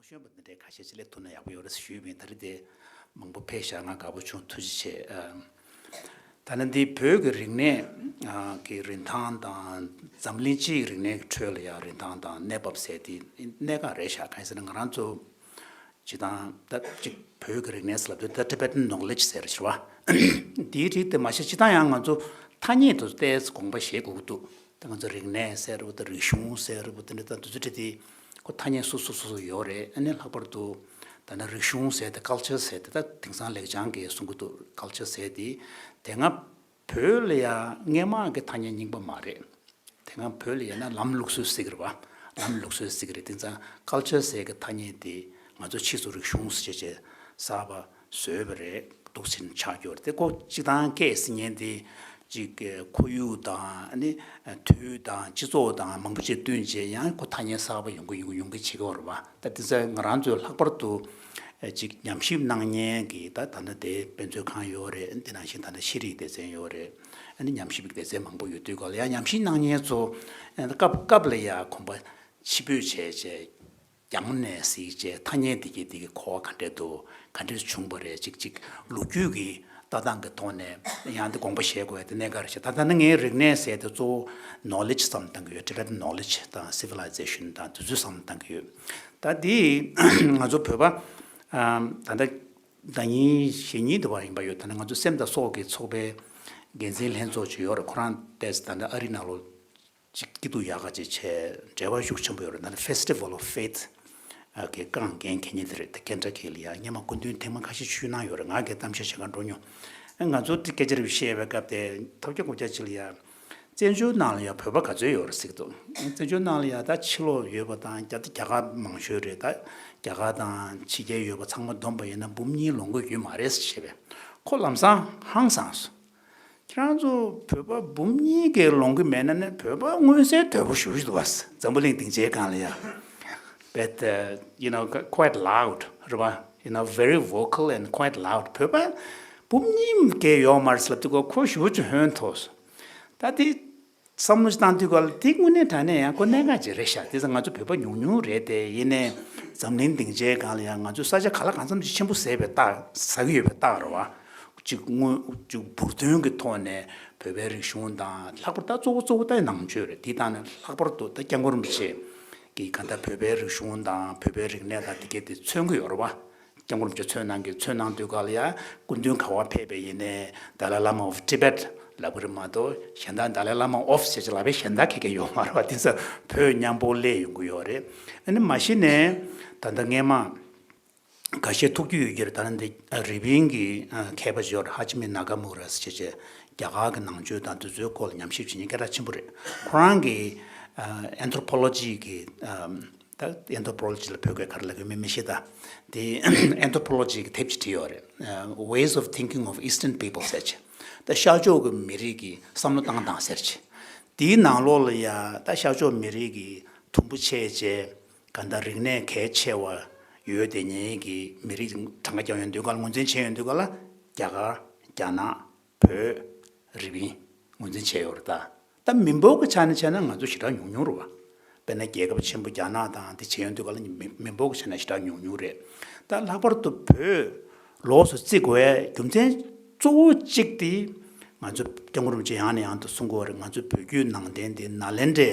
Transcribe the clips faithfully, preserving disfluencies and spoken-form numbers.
ཤོད་པ་འདི་འདྲའི་ཁ་ཤས་ཅིག་སླེབས་ཐུབ་ན་ཡག་པོ་ཡོད་རེད་ཞུས་པ་ཡིན། ད་རེས་དེ་མང་པོ་ཕེབས་ཤག་ང་དགའ་པོ་བྱུང་། ཐུགས་རྗེ་ཆེ། ཨ། ད་ནི་འདི་བོད་ཀྱི་རིག་གནས་ཨ་ཀྱི་རིན་ཐང་དང་འཛམ་གླིང་སྤྱིའི་རིག་གནས་ཀྱི་ཁྲོད་ལ་ཡང་རིན་ཐང་དང་གནས་བབ་ཟེར་དེ་གནད་འགག་རེད་ཤག་གང་ཡིན་ཟེར་ན་ང་རང་ཚོ་སྤྱིར་བཏང་ད་ཅིག་བོད་ཀྱི་རིག་གནས་ཟེར་ལབ་དུས་ད་Tibetan knowledge ཟེར་ཞེས་པ། འདིའི་རིགས་དེ་མ་གཞི་སྤྱིར་བཏང་ཡང་ང་ཚོ་ཐ་སྙད་དུ་ཏོག་ཙམ་དགོངས་པ་བཞེས་དགོས་ཀྱི་འདུག་ད་ང་ཚོ་རིག་གནས་ཟེར་བ་དང་རིག་གཞུང་ཟེར་བ་དེ་འདྲ་ད་དུས་ཚོད་དེ་ཁོ་ཐ་སྙད་སོ་སོ་སོ་སོ་ཡོད་རེད། ཨ་ནི་ལྷག་པར་དུ་ད་ནི་རིག་གཞུང་ཟེར་དེ་culture ཟེར་དེ་ད་དེང་སང་ལེགས་བྱང་གིས་གསུང་གི་འདུག culture ཟེར་དེ་དེ་སྔ་བོད་ལ་ཡང་སྔས་མ་གི་ཐ་སྙད་རྙིང་པ་མ་རེད། དེ་སྔ་བོད་ལ་ཡིན་ན་ལམ་ལུགས་སྲོལ་ཟེར་གི་རེད་པ། ལམ་ལུགས་སྲོལ་ཟེར་གི་རེད། དེ་ཙང་culture ཟེར་གི་ཐ་སྙད་དེ་ང་ཚོ་ཕྱིས་སུ་རིག་གཞུང་ཟེར་བྱས་བྱས་གསར་པ་བཟོས་པ་རེད། འདུག་ཕྱིན་ཆགས་ཀྱི་ཡོད་རེད། དེ་ཁོ་སྤྱིར་བཏང་སྐད་ཟེར་མཁན་དེ་ཅིག་ཁོར་ཡུག་དང་ཨ་ནི་དུས་དང་སྤྱི་ཚོགས་དང་མང་པོ་ཅིག་བསྟུན་བྱས་ཡང་ཁོ་ཐ་སྙད་གསར་པ་ཡོང་གི་ཡོང་གི་ཡོང་གི་བྱེད་ཀྱི་ཡོད་རེད་པ། ད་དེ་ཚོ་ང་རང་ཚོས་ལྷག་པར་དུ་ཅིག་ཉམས་ཞིབ་གནང་མཁན་གྱི་ད་ད་ལྟ་དེ་དཔེ་མཛོད་ཁང་ཡོད་རེད། དེ་ནང་བཞིན་ད་ལྟ་ཤེས་རིག་སྡེ་ཚན་ཡོད་རེད། ཨ་ནི་ཉམས་ཞིབ་ཀྱི་སྡེ་ཚན་མང་པོ་ཡོད་དུས་སྐབས་ལ་ཡང་ཉམས་ཞིབ་གནང་མཁན་ཚོ་སྐབས་སྐབས་ལ་ཡང་གོམ་པ་ཕྱི་སྤོས་བྱས་བྱས་རྒྱང་ནས་གཟིགས་བྱས་ཐ་སྙད་འདི་གི་འདི་གི་གོ་བ་ག་འདྲས་འདུག་ག་འདྲས་བྱུང་བ་རེད། ཅིག་ཅིག་ལོ་རྒྱུས་ཀྱི་ལྟ་སྟངས་ཀྱི་ཐོག་ནས་ཡང་དེ་དགོངས་པ་བཞེས་དགོས་ཡ་དེ་གནད་འགག་རེད་ཤག་ད་ལྟ་ནི་ངའི་རིག་གནས་ཟེར་དེ་གཙོ་བོ་knowledge བསམ་བཏང་གི་ཡོད། Tibetan knowledge དང་civilization དང་དེ་ཚོ་བསམ་བཏང་གི་ཡོད། ད་འདི་ང་ཚོ་བོད་པ་ད་ལྟ་ཟླ་ཉིན་གཞེས་ཉིན་དུ་བ་ཡིན་པ་ཡོད། ད་ནི་ང་ཚོ་སེམས་དང་སྲོག་གི་ཚོགས་པའི་འགན་འཛིན་ལྷན་ཚོགས་ཅིག་ཡོད་རེད། ཁོ་རང་ཏོག་ཙམ་ད་ལྟ་ཨ་རི་ནང་ལོགས་ཅིག་སྐྱིད་སྡུག་ཡག་ག་ཅིག་བྱས་འབྲེལ་བ་ཤུགས་ཆེན་པོ་ཡོད་རེད། ད་ནི་Festival of Faith གི་རྐང་འགན་འཁྱེར་མཁན་དེ་རེད། དེ་ཀེན་ཊ་ཀི་ལ་ཡ་སྔོན་མ་སྐུ་མདུན་ཐེངས་མ་ཁ་ཤས་ཞུས་གནང་ཡོད་རེད། ང་གིས་གཏམ་བཤད་བྱེད་གར་འགྲོ་མྱོང་། ང་ཚོ་དེ་སྐད་ཆ་རེ་བཤད་པའི་སྐབས་དེ་ཐོབ་རྒྱ་གོ་རྒྱ་ཅིག་ལ་ཡ། བཙན་བྱོལ་ནང་ལ་ཡང་བོད་པ་ག་ཚོད་ཡོད་རེད་ཟེར་གྱི་འདུག་བཙན་བྱོལ་ནང་ལ་ཡང་ད་ཕྱི་ལོགས་ཡོད་པ་དང་རྒྱ་རྒྱ་གར་མང་ཤོས་རེད། ད་རྒྱ་གར་དང་ཕྱི་རྒྱལ་ཡོད་པ་ཚང་མ་བསྡོམས་པ་ཡིན་ན་འབུམ་གཉིས་ལོངས་ཀྱི་ཡོད་མ་རེད་ཟེར་བྱས་པས། ཁོ་ལམ་སང་ཧང་སངས་སོང་། ཁྱེད་རང་ཚོ་བོད་པ་འབུམ་གཉིས་ཀྱིས་ལོངས་ཀྱི་མེད་ན་ནི་བོད་པ་མངོན་གསལ་དོད་པོ་ཞེ་པོ་ཅིག་འདུག་བ། འཛམ་བུ་གླིང་སྡིངས་ཆའི་སྒང་ལ་ཡང་། But uh, you know, quite loud རེད་བ། You know, very vocal and quite loud. བོད་པ་འབུམ་གཉིས་ཀྱིས་ཡོད་མ་རེད་ཟེར་ལབ་དུས་ཁོ་ཞེ་པོ་ཅིག་ཧོན་ཐོར་སོང་། ད་དེ་བསམ་བློ་ཞིག་བཏང་དུས་སྐབས་ལ་དེ་དངོས་གནས་དྲང་གནས་ཡང་ཁོ་གནད་འགག་ཅིག་རེད་ཤག་དེ་ཙང་ང་ཚོ་བོད་པ་ཉུང་ཉུང་རེད་དེ། ཡིན་ནའི་འཛམ་གླིང་སྡིངས་ཆའི་སྒང་ལ་ཡང་ང་ཚོས་ས་ཆ་ག་ལ་གང་འཚམ་ཅིག་ཆེན་པོ་ཟ་བའི་རྟགས། ཟ་གི་ཡོད་པའི་རྟགས་རེད་བ། ཅིག་དངོས་ཅིག་འབུར་ཐོན་གྱི་ཐོག་ནས་བོད་པའི་རིག་གཞུང་དང་། ལྷག་པར་ད་གཙོ་བོ་གཙོ་བོ་ད་ནང་ཆོས་རེད། དེ་དང་ནི་ལྷག་པར་དུ་ད་སྐྱབས་མགོན་རིན་པོ་ཆེ་གིས་གང་ལྟར་བོད་པའི་རིག་གཞུང་དང་བོད་པའི་རིག་གནས་དང་དེ་གས་དེ་མཚོན་གྱི་ཡོད་རེད་བ། སྐྱབས་མགོན་རིན་པོ་ཆེ་མཚོན་གནང་གི་མཚོན་གནང་དུས་སྐབས་ལ་ཡ་སྐུ་མདུན་ག་པར་ཕེབས་པ་ཡིན་ནའི་Dalai Lama of Tibet ལབ་ཀྱི་རེད་མ་གཏོགས། གཞན་དག་Dalai Lama of ཟེར་ཅིག་ལབ་པའི་གཞན་དག་ག་གེ་ཡོད་མ་རེད་བ། དེ་ཚོ་བོད་མཉམ་པོ་སླེབས་ཡོང་གི་ཡོད་རེད། ཨ་ནི་མ་གཞི་ནས་ད་ལྟ་སྔས་མ་འགའ་ཤས་ཐུགས་རྒྱུས་ཡོད་ཀྱི་རེད། ད་ནི་འདི་རི་པིན་གྱི་མཁས་པ་ཅིག་ཡོད་རེད། ཧ་ཅི་མི་ནཱ་ག་མུ་ར་ཟེར་བྱས་བྱས་རྒྱ་གར་གྱི་ནང་ཆོས་དང་དེ་ཚོའི་སྐོར་ལ་ཉམས་ཞིབ་བྱེད་མཁན་སྐད་གྲགས་ཆེན་པོ་རེད། ཁོ་རང་གིས་Anthropology གི་ད་Anthropology ལ་བོད་སྐད་ག་རེ་ལབ་ཀྱི་མིན་མི་ཤེས། ད་དེ་Anthropology གི་དེབ་ཅིག་བྲིས་ཡོད་རེད། Ways of Thinking of Eastern People ཟེར་བྱས། ད་ཤར་ཕྱོགས་ཀྱི་མི་རིགས་ཀྱི་བསམ་བློ་བཏང་སྟངས་ཟེར་བྱས། དེའི་ནང་ལོགས་ལ་ཡ་ད་ཤར་ཕྱོགས་མི་རིགས་ཀྱི་དུམ་བུ་ཆེ་བྱས་གང་ལྟར་རིག་གནས་གལ་ཆེ་བ་ཡོད་དེ་ཉིད་ཀྱི་མི་རིགས་གྲངས་ཀ་རྒྱག་ཡོང་དུས་སྐབས་ལ། ངོས་འཛིན་བྱེད་ཡོང་དུས་སྐབས་ལ་རྒྱ་གར། རྒྱ་ནག་བོད། རི་པིན་ངོས་འཛིན་བྱས་ཡོད་རེད། ད་ད་མི་འབོར་གྱི་ཆ་ནས་བྱས་ན་ང་ཚོ་ཞེ་དྲག་ཉུང་ཉུང་རེད་བ། དཔེར་ན་རྒྱལ་ཁབ་ཆེན་པོ་རྒྱ་ནག་དང་དེ་བྱེད་ཡོང་དུས་སྐབས་ལ་མི་མི་འབོར་གྱི་ཆ་ནས་ཞེ་དྲག་ཉུང་ཉུང་རེད། ད་ལྷག་པར་དུ་བོད་ལོགས་སུ་བརྩི་དགོས་ཡ་རྒྱུ་མཚན་གཙོ་བོ་གཅིག་དེ་ང་ཚོ་སྐྱབས་མགོན་རིན་པོ་ཆེ་ཡང་ནས་ཡང་དུ་གསུང་གི་ཡོད་རེད། ང་ཚོ་བོད་བརྒྱུད་ནང་བསྟན་དེ་ནཱ་ལེནྡྲའི་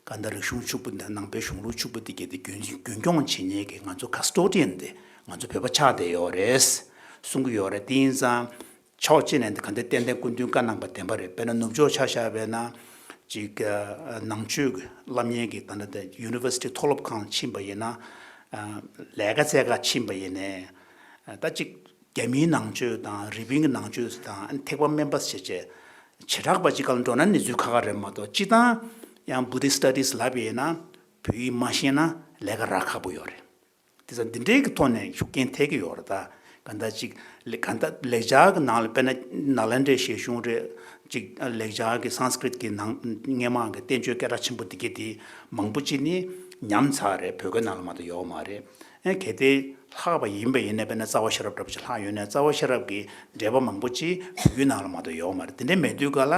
གང་ལྟར་རིག་གཞུང་ཕྱུག་པོ་འདི། ནང་པའི་གཞུང་ལུགས་ཕྱུག་པོ་འདི་གས་དེ་རྒྱུན་རྒྱུན་སྐྱོང་བྱེད་མཁན་གྱི་ང་ཚོ་custodian དེ་ང་ཚོ་བོད་པ་ཆགས་བསྡད་ཡོད་རེད་གསུང་གི་ཡོད་རེད། དེ་ཡིན་ཙང་ཕྱོགས་གཅིག་ནས་འདི་ག་འདྲ་ཏན་ཏན་སྐུ་མདུན་བཀའ་གནང་པ་བདེན་པ་རེད། དཔེར་ན་ནུབ་ཕྱོགས་ཆ་བཞག་པ་ཡིན་ན་ཅིག་ནང་ཆོས་ཀྱི་སློབ་གཉེར་གྱི་ད་ལྟ་དེ་ཡུ་ནི་ཝར་སི་ཊི་མཐོ་སློབ་ཁང་ཕྱིན་པ་ཡིན་ན། ལས་ཀ་བཙལ་ག་ཕྱིན་པ་ཡིན་ནའི་ད་ཅིག་རྒྱ་མིའི་ནང་ཆོས་དང་རི་པིན་གྱི་ནང་ཆོས་དང་ཐེག་པ་དམན་པ་ཟེར་བྱས་བྱེ་བྲག་པ་ཅིག་སྒང་ལ་འགྲོ་ན་གནས་ཚུལ་ཁག་ཁག་རེད་མ་གཏོགས། སྤྱིར་བཏང་ཡང་Buddhist studies ལབ་པ་ཡིན་ན་བོད་ཡིག་མ་ཤེས་ན་ལས་ཀ་རག་ཁག་པོ་ཡོད་རེད། དེ་ཙང་འདི་འདྲའི་གི་ཐོག་ནས་ཤུགས་རྐྱེན་ཐེབས་ཀྱི་ཡོད་རེད། ད་གང་ལྟར་ཅིག་ལེ་གང་ལྟར་ལེགས་སྦྱར་གྱི་ནང་ལ་དཔེར་ན་ནཱ་ལེནྡྲའི་བཞེད་གཞུང་རེད། ཅིག་ལེགས་སྦྱར་གྱི་སཾ་སྐྲྀཏ་གི་ནང་སྔས་མ་གི་བསྟན་བཅོས་སྐད་གྲགས་ཆེན་པོ་འདི་གས་དེ་མང་པོ་ཅིག་ནི་ཉམས་ཚར་རེད། བོད་སྐད་ནང་ལ་མ་གཏོགས་ཡོད་མ་རེད། ཨེ་གལ་ཏེ་ལྷག་པ་ཡིན་པ་ཡིན་ན། དཔེར་ན་རྩ་བ་ཤེས་རབ་འདྲ་པོ་ཅིག་ལྷག་ཡོད་ན། རྩ་བ་ཤེས་རབ་ཀྱི་འགྲེལ་པ་མང་པོ་ཅིག་བོད་བརྒྱུད་ནང་ལ་མ་གཏོགས་ཡོད་མ་རེད། དེ་འདྲ་མེད་དུས་ག་ལ་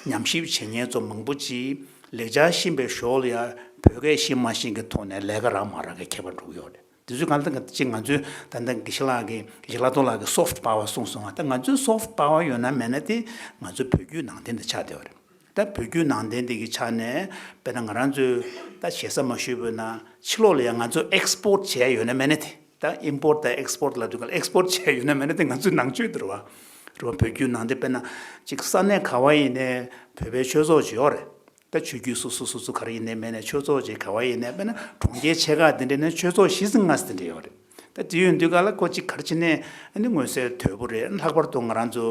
ཉམས་ཞིབ་བྱེད་མཁན་ཚོ་མང་པོ་ཅིག་ལེགས་སྦྱར་ཤེས་པའི་ཞོར་ལ་ཡང་བོད་སྐད་ཤེས་མ་ཤེས་ཀྱི་ཐོག་ནས་ལས་ཀ་རག་མ་རག་གི་ཁྱད་པར་འགྲོ་གི་ཡོད་རེད། དེ་ཚོའི་གང་ལྟར་ཅིག་ང་ཚོའི་ད་ལྟ་དགེ་བཤེས་ལགས་ཀྱིས་དགེ་བཤེས་ལྷག་རྡོར་ལགས་ཀྱིས་soft power་གསུངས་སོང་བ། ད་ང་ཚོའི་soft power་ཡོད་ན་མེད་ན་དེ་ང་ཚོའི་བོད་བརྒྱུད་ནང་བསྟན་དེ་ཆགས་བསྡད་པ་རེད། ད་བོད་བརྒྱུད་ནང་བསྟན་དེ་གི་ཆ་ནས་དཔེར་ན་ང་རང་ཚོའི་ད་ཞེ་ས་མ་ཞུས་པ་ན་ཕྱི་ལོགས་ལ་ཡང་ང་ཚོ་export་བྱས་ཡོད་ན་མེད་ན་དེ། ད་import་དང་export་ལབ་དུས་ག་ལ་export་བྱས་ཡོད་ན་མེད་ན་དེ་ང་ཚོའི་ནང་ཆོས་དེ་རེད་བ། རེད་བ། བོད་བརྒྱུད་ནང་བསྟན་དཔེར་ན་ཅིག་ས་གནས་ག་བ་ཡིན་ནའི་བོད་པའི་ཆོས་ཚོགས་ཅིག་ཡོད་རེད། ད་ཆོས་བརྒྱུད་སོ་སོ་སོ་སོ་ག་རེ་ཡིན་ནའི་མེད་ནའི་ཆོས་ཚོགས་ཅིག་ག་བ་ཡིན་ནའི་དཔེར་ན་གྲོང་ཁྱེར་ཆེ་ཁག་དེ་འདྲ་ནས་ཆོས་ཚོགས་བཞི་ཙམ་ལྔ་ཙམ་དེ་འདྲ་ཡོད་རེད། ད་དེ་ཡོད་དུས་ག་ལ་ཁོ་ཅིག་ག་རེ་བྱས་ནའི་ཨ་ནི་མངོན་གསལ་དོད་པོ་རེད། ལྷག་པར་དུ་ང་རང་ཚོ་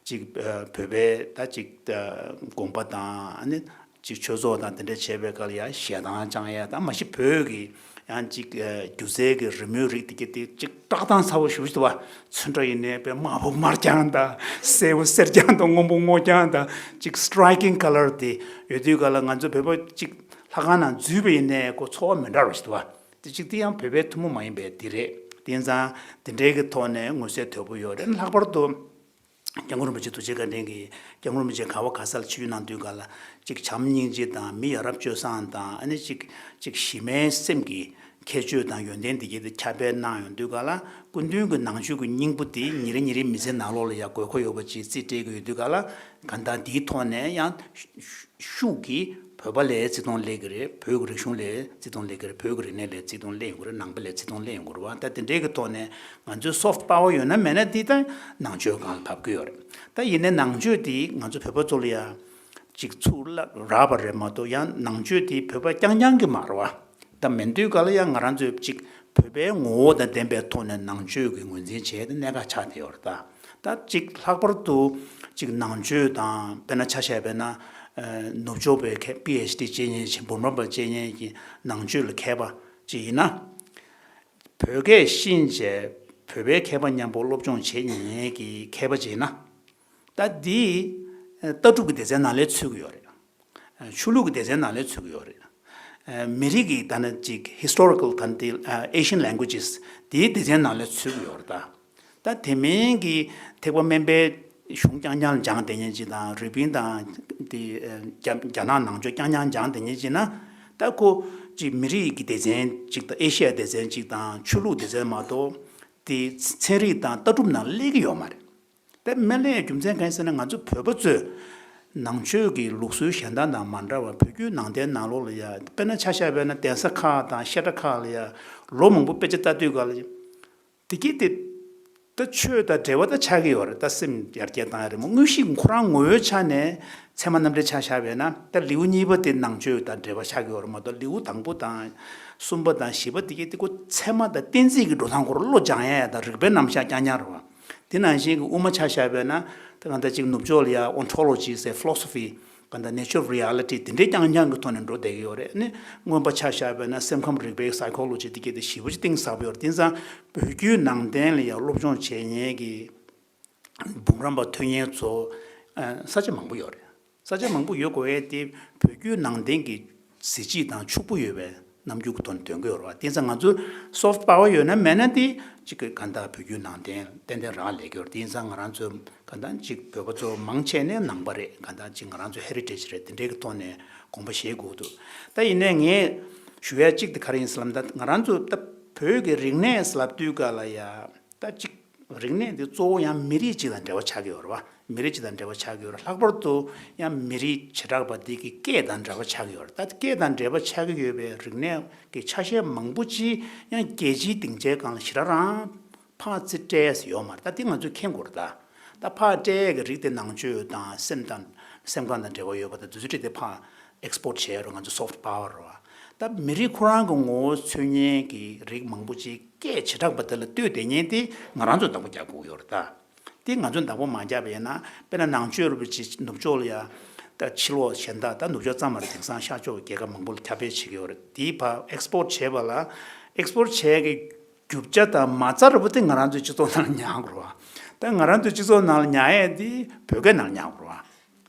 ཅིག་ཨ་བོད་པའི་ད་ཅིག་ཨ་དགོན་པ་དང་ཨ་ནི་ཅིག་ཆོས་ཚོགས་དང་དེ་འདྲ་བྱས་པའི་སྐབས་ལ་ཡང་ཞལ་ཐང་བཅང་ཡ་དང་མ་གཞི་བོད་ཀྱི་ཡང་ཅིག་ཨ་སྒྱུ་རྩལ་གྱི་རི་མོའི་རིགས་དེ་གྱད་དེ་ཅིག་བཀྲག་མདངས་ཚ་པོ་ཞེ་པོ་ཞིག་འདུག་བ། ཚོན་ཁྲ་ཡིན་ནའི་དཔེ་དམར་པོ་དམར་རྐྱང་དང་སེར་པོ་སེར་རྐྱང་དང་སྔོན་པོ་སྔོ་རྐྱང་དང་ཅིག་striking colour་དེ་ཡོད་དུས་ག་ལ་ང་ཚོ་བོད་པ་ཅིག་ལྷ་ཁང་ནང་འཛུལ་བ་ཡིན་ནའི་ཁོ་ཚོར་བ་མི་འདྲ་བ་ཞིག་འདུག་བ། དེ་ཅིག་དེ་ཡང་བོད་པའི་ཐུན་མོང་མ་ཡིན་པའི་དེ་རེད། དེ་ཡིན་ཙང་དེ་འདྲའི་གི་ཐོག་ནས་མངོན་གསལ་དོད་པོ་ཡོད་རེད། ལྷག་པར་དུ་སྐྱབས་མགོན་རིན་པོ་ཆེ་ཐུགས་རྗེ་བཀའ་དྲིན་གྱིས་སྐྱབས་མགོན་རིན་པོ་ཆེ་ག་བ་ག་ས་ལ་ཆིབས་བསྒྱུར་གནང་དུས་ག་ལ་ཅིག་བྱམས་སྙིང་རྗེ་དང་མི་ཡ་རབས་སྤྱོད་བཟང་དང་ཨ་ནི་ཅིག་ཅིག་གཞི་མའི་སེམས་ཀྱི་ཁྱད་ཆོས་དང་ཡོན་ཏན་འདི་གྱད་དེ་ཁྱབ་སྤེལ་གནང་ཡོང་དུས་ག་ལ་སྐུ་མདུན་གྱི་ནང་ཆོས་ཀྱི་སྙིང་པོ་དེ་ཉིན་རེ་ཉིན་རེ་མི་ཚེའི་ནང་ལོགས་ལ་ཡང་དགོས་མཁོ་ཡོད་པ་ཅིག་རྩིས་སྤྲད་ཀྱི་ཡོད་དུས་ག་ལ་གང་ལྟར་འདིའི་ཐོག་ནས་ཡང་ཤུགས་ཀྱིས་བོད་པ་ལ་བརྩི་མཐོང་སླེབས་ཀྱི་རེད། བོད་ཀྱི་རིག་གཞུང་ལ་བརྩི་མཐོང་སླེབས་ཀྱི་རེད། བོད་ཀྱི་རིག་གནས་ལ་བརྩི་མཐོང་སླེབས་ཡོང་གི་རེད། ནང་པ་ལ་བརྩི་མཐོང་སླེབས་ཡོང་གི་རེད་བ། ད་དེ་འདྲའི་གི་ཐོག་ནས་ང་ཚོའི་soft power་ཡོད་ན་མེད་ན་དེ་ད་ནང་ཆོས་སྒང་ལ་བབས་ཀྱི་ཡོད་རེད། ད་ཡིན་ནའི་ནང་ཆོས་དེ་ང་ཚོ་བོད་པ་ཚོ་ལ་ཡང་ཅིག་ཚུར་བསླབ་རག་པ་རེད་མ་གཏོགས་ཡང་ནང་ཆོས་དེ་བོད་པ་རྐྱང་རྐྱང་གི་མ་རེད་བ། ད་མིན་དུས་ག་ལ་ཡང་ང་རང་ཚོས་ཅིག་བོད་པའི་ངོ་བོ་དང་ལྡན་པའི་ཐོག་ནས་ནང་ཆོས་ཀྱི་ངོས་འཛིན་བྱས་ཏེ་གནད་འགག་ཆགས་བསྡད་ཡོད་རེད་ད། ད་ཅིག་ལྷག་པར་དུ་ཅིག་ནང་ཆོས་དང་དཔེར་ན་ཆ་བཞག་པ་ན་ཨ་ནུབ་ཕྱོགས་པའི་མཁས་པི་ཨེཆ་ཌི་བྱེད་མཁན་ཅིག་འབུམ་རམས་པ་བྱེད་མཁན་གྱི་ནང་ཆོས་ལ་མཁས་པ་ཅིག་ཡིན་ན། བོད་སྐད་ཤེས་བྱས་བོད་པའི་མཁས་པ་མཉམ་པོ་སློབ་སྦྱོང་བྱེད་མཁན་གྱི་མཁས་པ་ཅིག་ཡིན་ན། ད་འདི་ལྟ་གྲུབ་ཀྱི་སྡེ་ཚན་ནང་ལ་ཚུད་ཀྱི་ཡོད་རེད། ཆོས་ལུགས་ཀྱི་སྡེ་ཚན་ནང་ལ་ཚུད་ཀྱི་ཡོད་རེད། མི་རིགས་ཀྱི་ད་ནི་ཅིག་historical་ད་ནི་དེ་Asian languages་དེའི་སྡེ་ཚན་ནང་ལ་ཚུད་ཀྱི་ཡོད་རེད་ད། ད་དེ་མིན་གྱི་ཐེག་པ་དམན་པའི་གཞུང་རྐྱང་རྐྱང་སྦྱངས་བསྡད་མཁན་ཅིག་དང་རུས་པིན་དང་དེ་རྒྱ་རྒྱ་ནག་ནང་ཆོས་རྐྱང་རྐྱང་སྦྱངས་བསྡད་མཁན་ཅིག་ན། ད་ཁོ་ཅིག་མི་རིགས་ཀྱི་སྡེ་ཚན་ཅིག་དང་ཨེ་ཤི་ཡའི་སྡེ་ཚན་ཅིག་དང་ཆོས་ལུགས་སྡེ་ཚན་མ་གཏོགས་དེ་ཚན་རིག་དང་ལྟ་གྲུབ་ནང་སླེབས་ཀྱི་ཡོད་མ་རེད། དེ་མི་ལའི་རྒྱུ་མཚན་གང་ཡིན་ཟེར་ན་ང་ཚོ་བོད་པ་ཚོས་ནང་ཆོས་ཀྱི་ལུགས་སྲོལ་གཞན་དག་དང་མ་འདྲ་བར་བོད་བརྒྱུད་ནང་བསྟན་ནང་ལོགས་ལ་ཡ་དཔེར་ན་ཆ་བཞག་པ་ན་གདན་ས་ཁག་དང་བཤད་གྲྭ་ཁག་ལ་ཡ་ལོ་མང་པོ་དཔེ་ཆ་ལྟ་དུས་ག་ལ་དེ་གི་དེ་ད་ཆོས་དང་འབྲེལ་བ་ད་ཆགས་ཀྱི་ཡོད་རེད། ད་སེམས་ཡར་རྒྱས་བཏང་ཡ་རེད་མོ། དངོས་གཞི་ཁོ་རང་ངོ་བོའི་ཆ་ནས་ཚད་མ་རྣམ་འགྲེལ་ཆ་བཞག་པ་ན་ད་ལེའུ་གཉིས་པ་དེ་ནང་ཆོས་དང་འབྲེལ་བ་ཆགས་ཀྱི་ཡོད་རེད་མ་གཏོགས་ལེའུ་དང་པོ་དང་གསུམ་པ་དང་བཞི་པ་དེ་གི་དེ་ཁོ་ཚད་མ་དང་གཏན་ཚིགས་ཀྱི་འགྲོ་སྟངས་ཁོ་རང་བློ་སྦྱང་ཡ་དང་རིགས་པའི་རྣམ་གཞག་རྐྱང་རྐྱང་རེད་བ། དེ་ནང་བཞིན་གྱི་དབུ་མ་ཆ་བཞག་པས་ན་ད་གང་ལྟར་ཅིག་ནུབ་ཕྱོགས་ལ་ཡ་ཨོན་ཊོ་ལོ་ཇི་ཟེར་ཕི་ལོ་སོ་ཕི་གང་ལྟར་ནེ་ཅར་རི་ཡ་ལི་ཊི་དེ་འདྲའི་རྐྱང་རྐྱང་གི་ཐོག་ནས་འགྲོ་བསྡད་ཀྱི་ཡོད་རེད། ཨ་ནི་མངོན་པ་ཆ་བཞག་པས་ན་སེམས་ཁམས་རིག་པའི་སའི་ཁོ་ལོ་ཇི་དེ་གྱད་དེ་ཞེ་པོ་ཅིག་གཏིང་ཟབ་པོ་ཡོད་རེད། དེང་སང་བོད་བརྒྱུད་ནང་བསྟན་ལ་ཡ་སློབ་སྦྱོང་བྱེད་མཁན་གྱི་འབུམ་རམས་པ་ཐོན་མཁན་ཚོ་ས་ཆ་མང་པོ་ཡོད་རེད། ས་ཆ་མང་པོ་ཡོད་དགོས་ཡས་དེ་བོད་བརྒྱུད་ནང་བསྟན་གྱི་གཟི་བརྗིད་དང་ཕྱུག་པོ་ཡོད་པའི་རྣམ་འགྱུར་གྱི་ཐོག་ནས་འདོན་གྱི་ཡོད་རེད་བ། དེང་སང་ང་ཚོའི་སོཕ་པ་ཝར་ཡོད་ན་མེད་ན་དེ་གཅིག་གི་གང་ལྟར་བོད་བརྒྱུད་ནང་བསྟན་ཏན་ཏན་རག་ལས་ཀྱི་ཡོད་རེད། དེང་སང་ང་རང་ཚོའི་གང་ལྟར་གཅིག་བོད་པ་ཚོ་མང་ཆེ་ནས་ནང་པ་རེད། གང་ལྟར་གཅིག་ང་རང་ཚོའི་ཧེ་རི་ཊེཇ་རེད། དེ་འདྲའི་གི་ཐོག་ནས་དགོངས་པ་བཞེས་དགོས་འདུག་ད་ཡིན་ནའི་ངས་ཞུ་ཡ་གཅིག་དེ་ག་རེ་ཡིན་ཟེར་ལབ་ན། ད་ང་རང་ཚོ་ད་བོད་ཀྱི་རིག་གནས་ཟེར་ལབ་དུས་ག་ལ་ཡ་ད་གཅིག་རིག་གནས་འདི་གཙོ་བོ་ཡང་མི་རིགས་གཅིག་དང་འབྲེལ་བ་ཆགས་ཀྱི་ཡོད་རེད་བ། མི་རིགས་གཅིག་དང་འབྲེལ་བ་ཆགས་ཀྱི་ཡོད་རེད། ལྷག་པར་དུ་ཡང་མི་རིགས་བྱེ་བྲག་པ་འདི་གི་སྐད་དང་འབྲེལ་བ་ཆགས་ཀྱི་ཡོད་རེད། ད་སྐད་དང་འབྲེལ་བ་ཆགས་ཀྱི་ཡོད་པའི་རིག་གནས་ཀྱི་ཆ་ཤས་མང་པོ་ཅིག་ཡང་རྒྱལ་སྤྱིའི་སྡིངས་ཆའི་སྒང་ལ་ཞེ་དྲག་རང་ཕར་རྩིས་སྤྲད་ཡས་ཡོད་མ་རེད། ད་འདི་ང་ཚོས་མཁྱེན་དགོས་རེད། ད་ད་ཕར་སྤྲད་ཡས་ཀྱི་རིགས་དེ་ནང་ཆོས་དང་སེམས་དང་སེམས་ཁམས་དང་འབྲེལ་བ་ཡོད་པ་དང་དེ་ཚོ་སྤྲད་དེ་ཕར་ཨེག་སི་པོར་ཊི་བྱས་རོགས། ང་ཚོ་སོཕ་པ་ཝར་རེད་བ། ད་མི་རིགས་ཁོ་རང་གི་ངོ་བོ་མཚོན་མཁན་གྱི་རིགས་མང་པོ་ཅིག་སྐད་བྱེ་བྲག་པ་དེ་ལ་ལྟོས་བསྡད་མཁན་དེ་ང་རང་ཚོས་བདག་པོ་རྒྱག་དགོས་ཡོད་རེད་ད། དེ་ང་ཚོས་བདག་པོ་མ་བརྒྱབ་པ་ཡིན་ན། དཔེར་ན་ནང་ཆོས་རུ་ཅིག་ནུབ་ཕྱོགས་ལ་ཡ་ད་ཕྱི་ལོགས་གཞན་དག་ད་ནུབ་ཕྱོགས་ཙམ་མ་རེད། དེང་སང་ཤར་ཕྱོགས་རྒྱལ་ཁབ་མང་པོ་ལ་ཁྱབ་སྤེལ་བྱེད་ཀྱི་ཡོད་རེད། དེ་ཕར་ཨེག་སི་པོར་ཊི་བྱས་པ་ལ་ཨེག་སི་པོར་ཊི་བྱས་ཀྱི་རྒྱུ་ཆ་དང་མ་རྩ་རུ་པོ་དེ་ང་རང་ཚོའི་སྤྱི་ཚོགས་ནང་ཉར་དགོས་རེད་བ། ད་ང་རང་ཚོའི་སྤྱི་ཚོགས་ནང་ལ་ཉར་ཡས་དེ་བོད་སྐད་ནང་ཉར་དགོས་རེད་བ།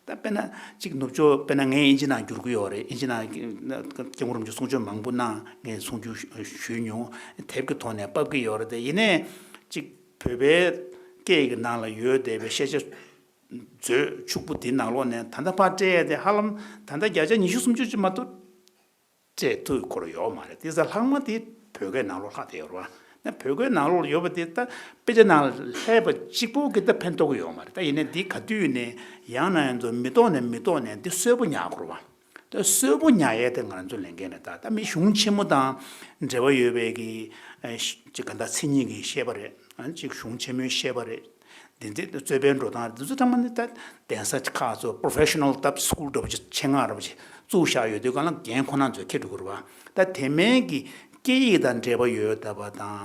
ད་དཔེར་ན་གཅིག་ནུབ་ཕྱོགས་དཔེར་ན་ངས་ཨིན་ཇི་ནང་བསྒྱུར་གྱི་ཡོད་རེད། ཨིན་ཇི་ནང་སྐྱབས་མགོན་རིན་པོ་ཆེ་གསུང་ཆོས་མང་པོ་གནང་། ངས་གསུང་ཆོས་ཞུས་མྱོང་། དེབ་ཀྱི་ཐོག་ནས་ཕབ་ཀྱི་ཡོད་རེད། དེ་ཡིན་ནའི་གཅིག་བོད་པའི་སྐད་ཀྱི་ནང་ལ་ཡོད་བསྡད་པའི་ཤེས་བྱ་མཛོད་ཕྱུག་པོ་དེའི་ནང་ལོགས་ནས་ད་ལྟ་ཕར་སྤྲད་ཡས་དེ་ཧ་ལམ་ད་ལྟ་བརྒྱ་ཆ་ཉི་ཤུ་སུམ་ཅུ་ཅིག་མ་གཏོགས་སྤྲད་ཐུབ་ཁོ་རང་ཡོད་མ་རེད། དེ་ཚོ་ལྷག་མ་དེ་ བོད་སྐད་ནང་ལོགས་ལྷག་བསྡད་ཡོད་རེད་བ། ད་བོད་སྐད་ནང་ལོགས་ལ་ཡོད་པ་དེ་ད་དཔེ་ཆ་ནང་ལ་ལྷག་པ་གཅིག་པོ་གིས་ད་ཕན་ཐོགས་ཀྱི་ཡོད་མ་རེད། ད་ཡིན་ནའི་འདི་ག་དུས་ནས་ཡང་ན་ཡང་དུ་མི་ཐོག་ནས་མི་ཐོག་ནས་འདི་གསོན་པོ་ཉར་དགོས་རེད་བ། ད་གསོན་པོ་ཉར་ཡས་དེ་ང་ཚོ་ལས་འགན་རེད། ད་ད་མི་གཞུང་ཆེན་མོ་དང་འབྲེལ་བ་ཡོད་པའི་གི་ཨ་ཅིག་ག་ད་མཚན་ཉིད་ཀྱི་བཤད་པ་རེད། ཨ་ཅིག་གཞུང་ཆེན་མོའི་བཤད་པ་རེད། འདི་འདྲའི་རྩོད་པའི་འགྲོ་སྟངས་འདི་ཚོ་ཚང་མ་ནི་ད་གདན་ས་ཁག་ཚོ་པོ་རོ་ཕེ་ཤོ་ནལ་ད་སི་ཀུལ་འདྲ་པོ་ཅིག་ཆེད་མངགས་འདྲ་པོ་ཅིག་བཙུགས་བཞག་ཡོད་དུས་གང་ལ་འགན་ཁོ་རང་ཚོས་འཁྱེར་འགྲོ་དགོས་རེད་བ། ད་དེ་མིན་གྱི་སྐད་ཡིག་དང་འབྲེལ་བ་ཡོད་བསྡད་པ་དང་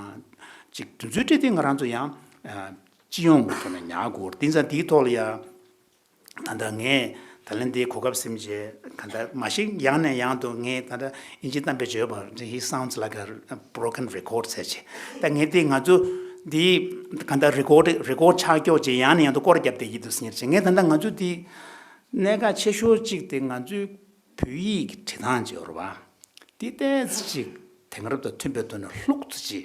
ཅིག་དེ་ཚོའི་གྲས་དེ་ང་རང་ཚོ་ཡང་ཨ་སྤྱི་ཡོངས་ཀྱི་ཐོག་ནས་ཉར་དགོས་རེད། དེང་སང་དེའི་ཐོག་ལ་ཡ། ད་ལྟ་ངས་ད་ལན་འདིའི་གོ་སྐབས་ཟིན་རྗེས་ག་ད་མ་གཞི་ཡང་ནས་ཡང་དུ་ངས་ད་ལྟ་ཨིན་ཇི་གཏམ་དཔེ་བརྗོད་པ་He sounds like a broken record ཟེར་བྱས། ད་ངས་དེ་ང་ཚོ་འདི་ག་ད་རི་ཀོར་རི་ཀོར་ཆགས་ཀྱོག་ཅིག་ཡང་ནས་ཡང་དུ་སྐོར་རྒྱབ་བསྡད་ཀྱི་འདུག་ཟེར་ངས་ད་ལྟ་ང་ཚོ་འདི་གནད་འགག་ཆེ་ཤོས་གཅིག་དེ་ང་ཚོའི་བོད་ཡིག་གི་འབྲི་སྟངས་ཅིག་ཡོད་རེད་བ། འདི་ཏོག་ཙམ་ཅིག་དེང་རབས་དང་མཐུན་པའི་ཐོག་ནས་ལྷུག་ཙམ་ཅིག་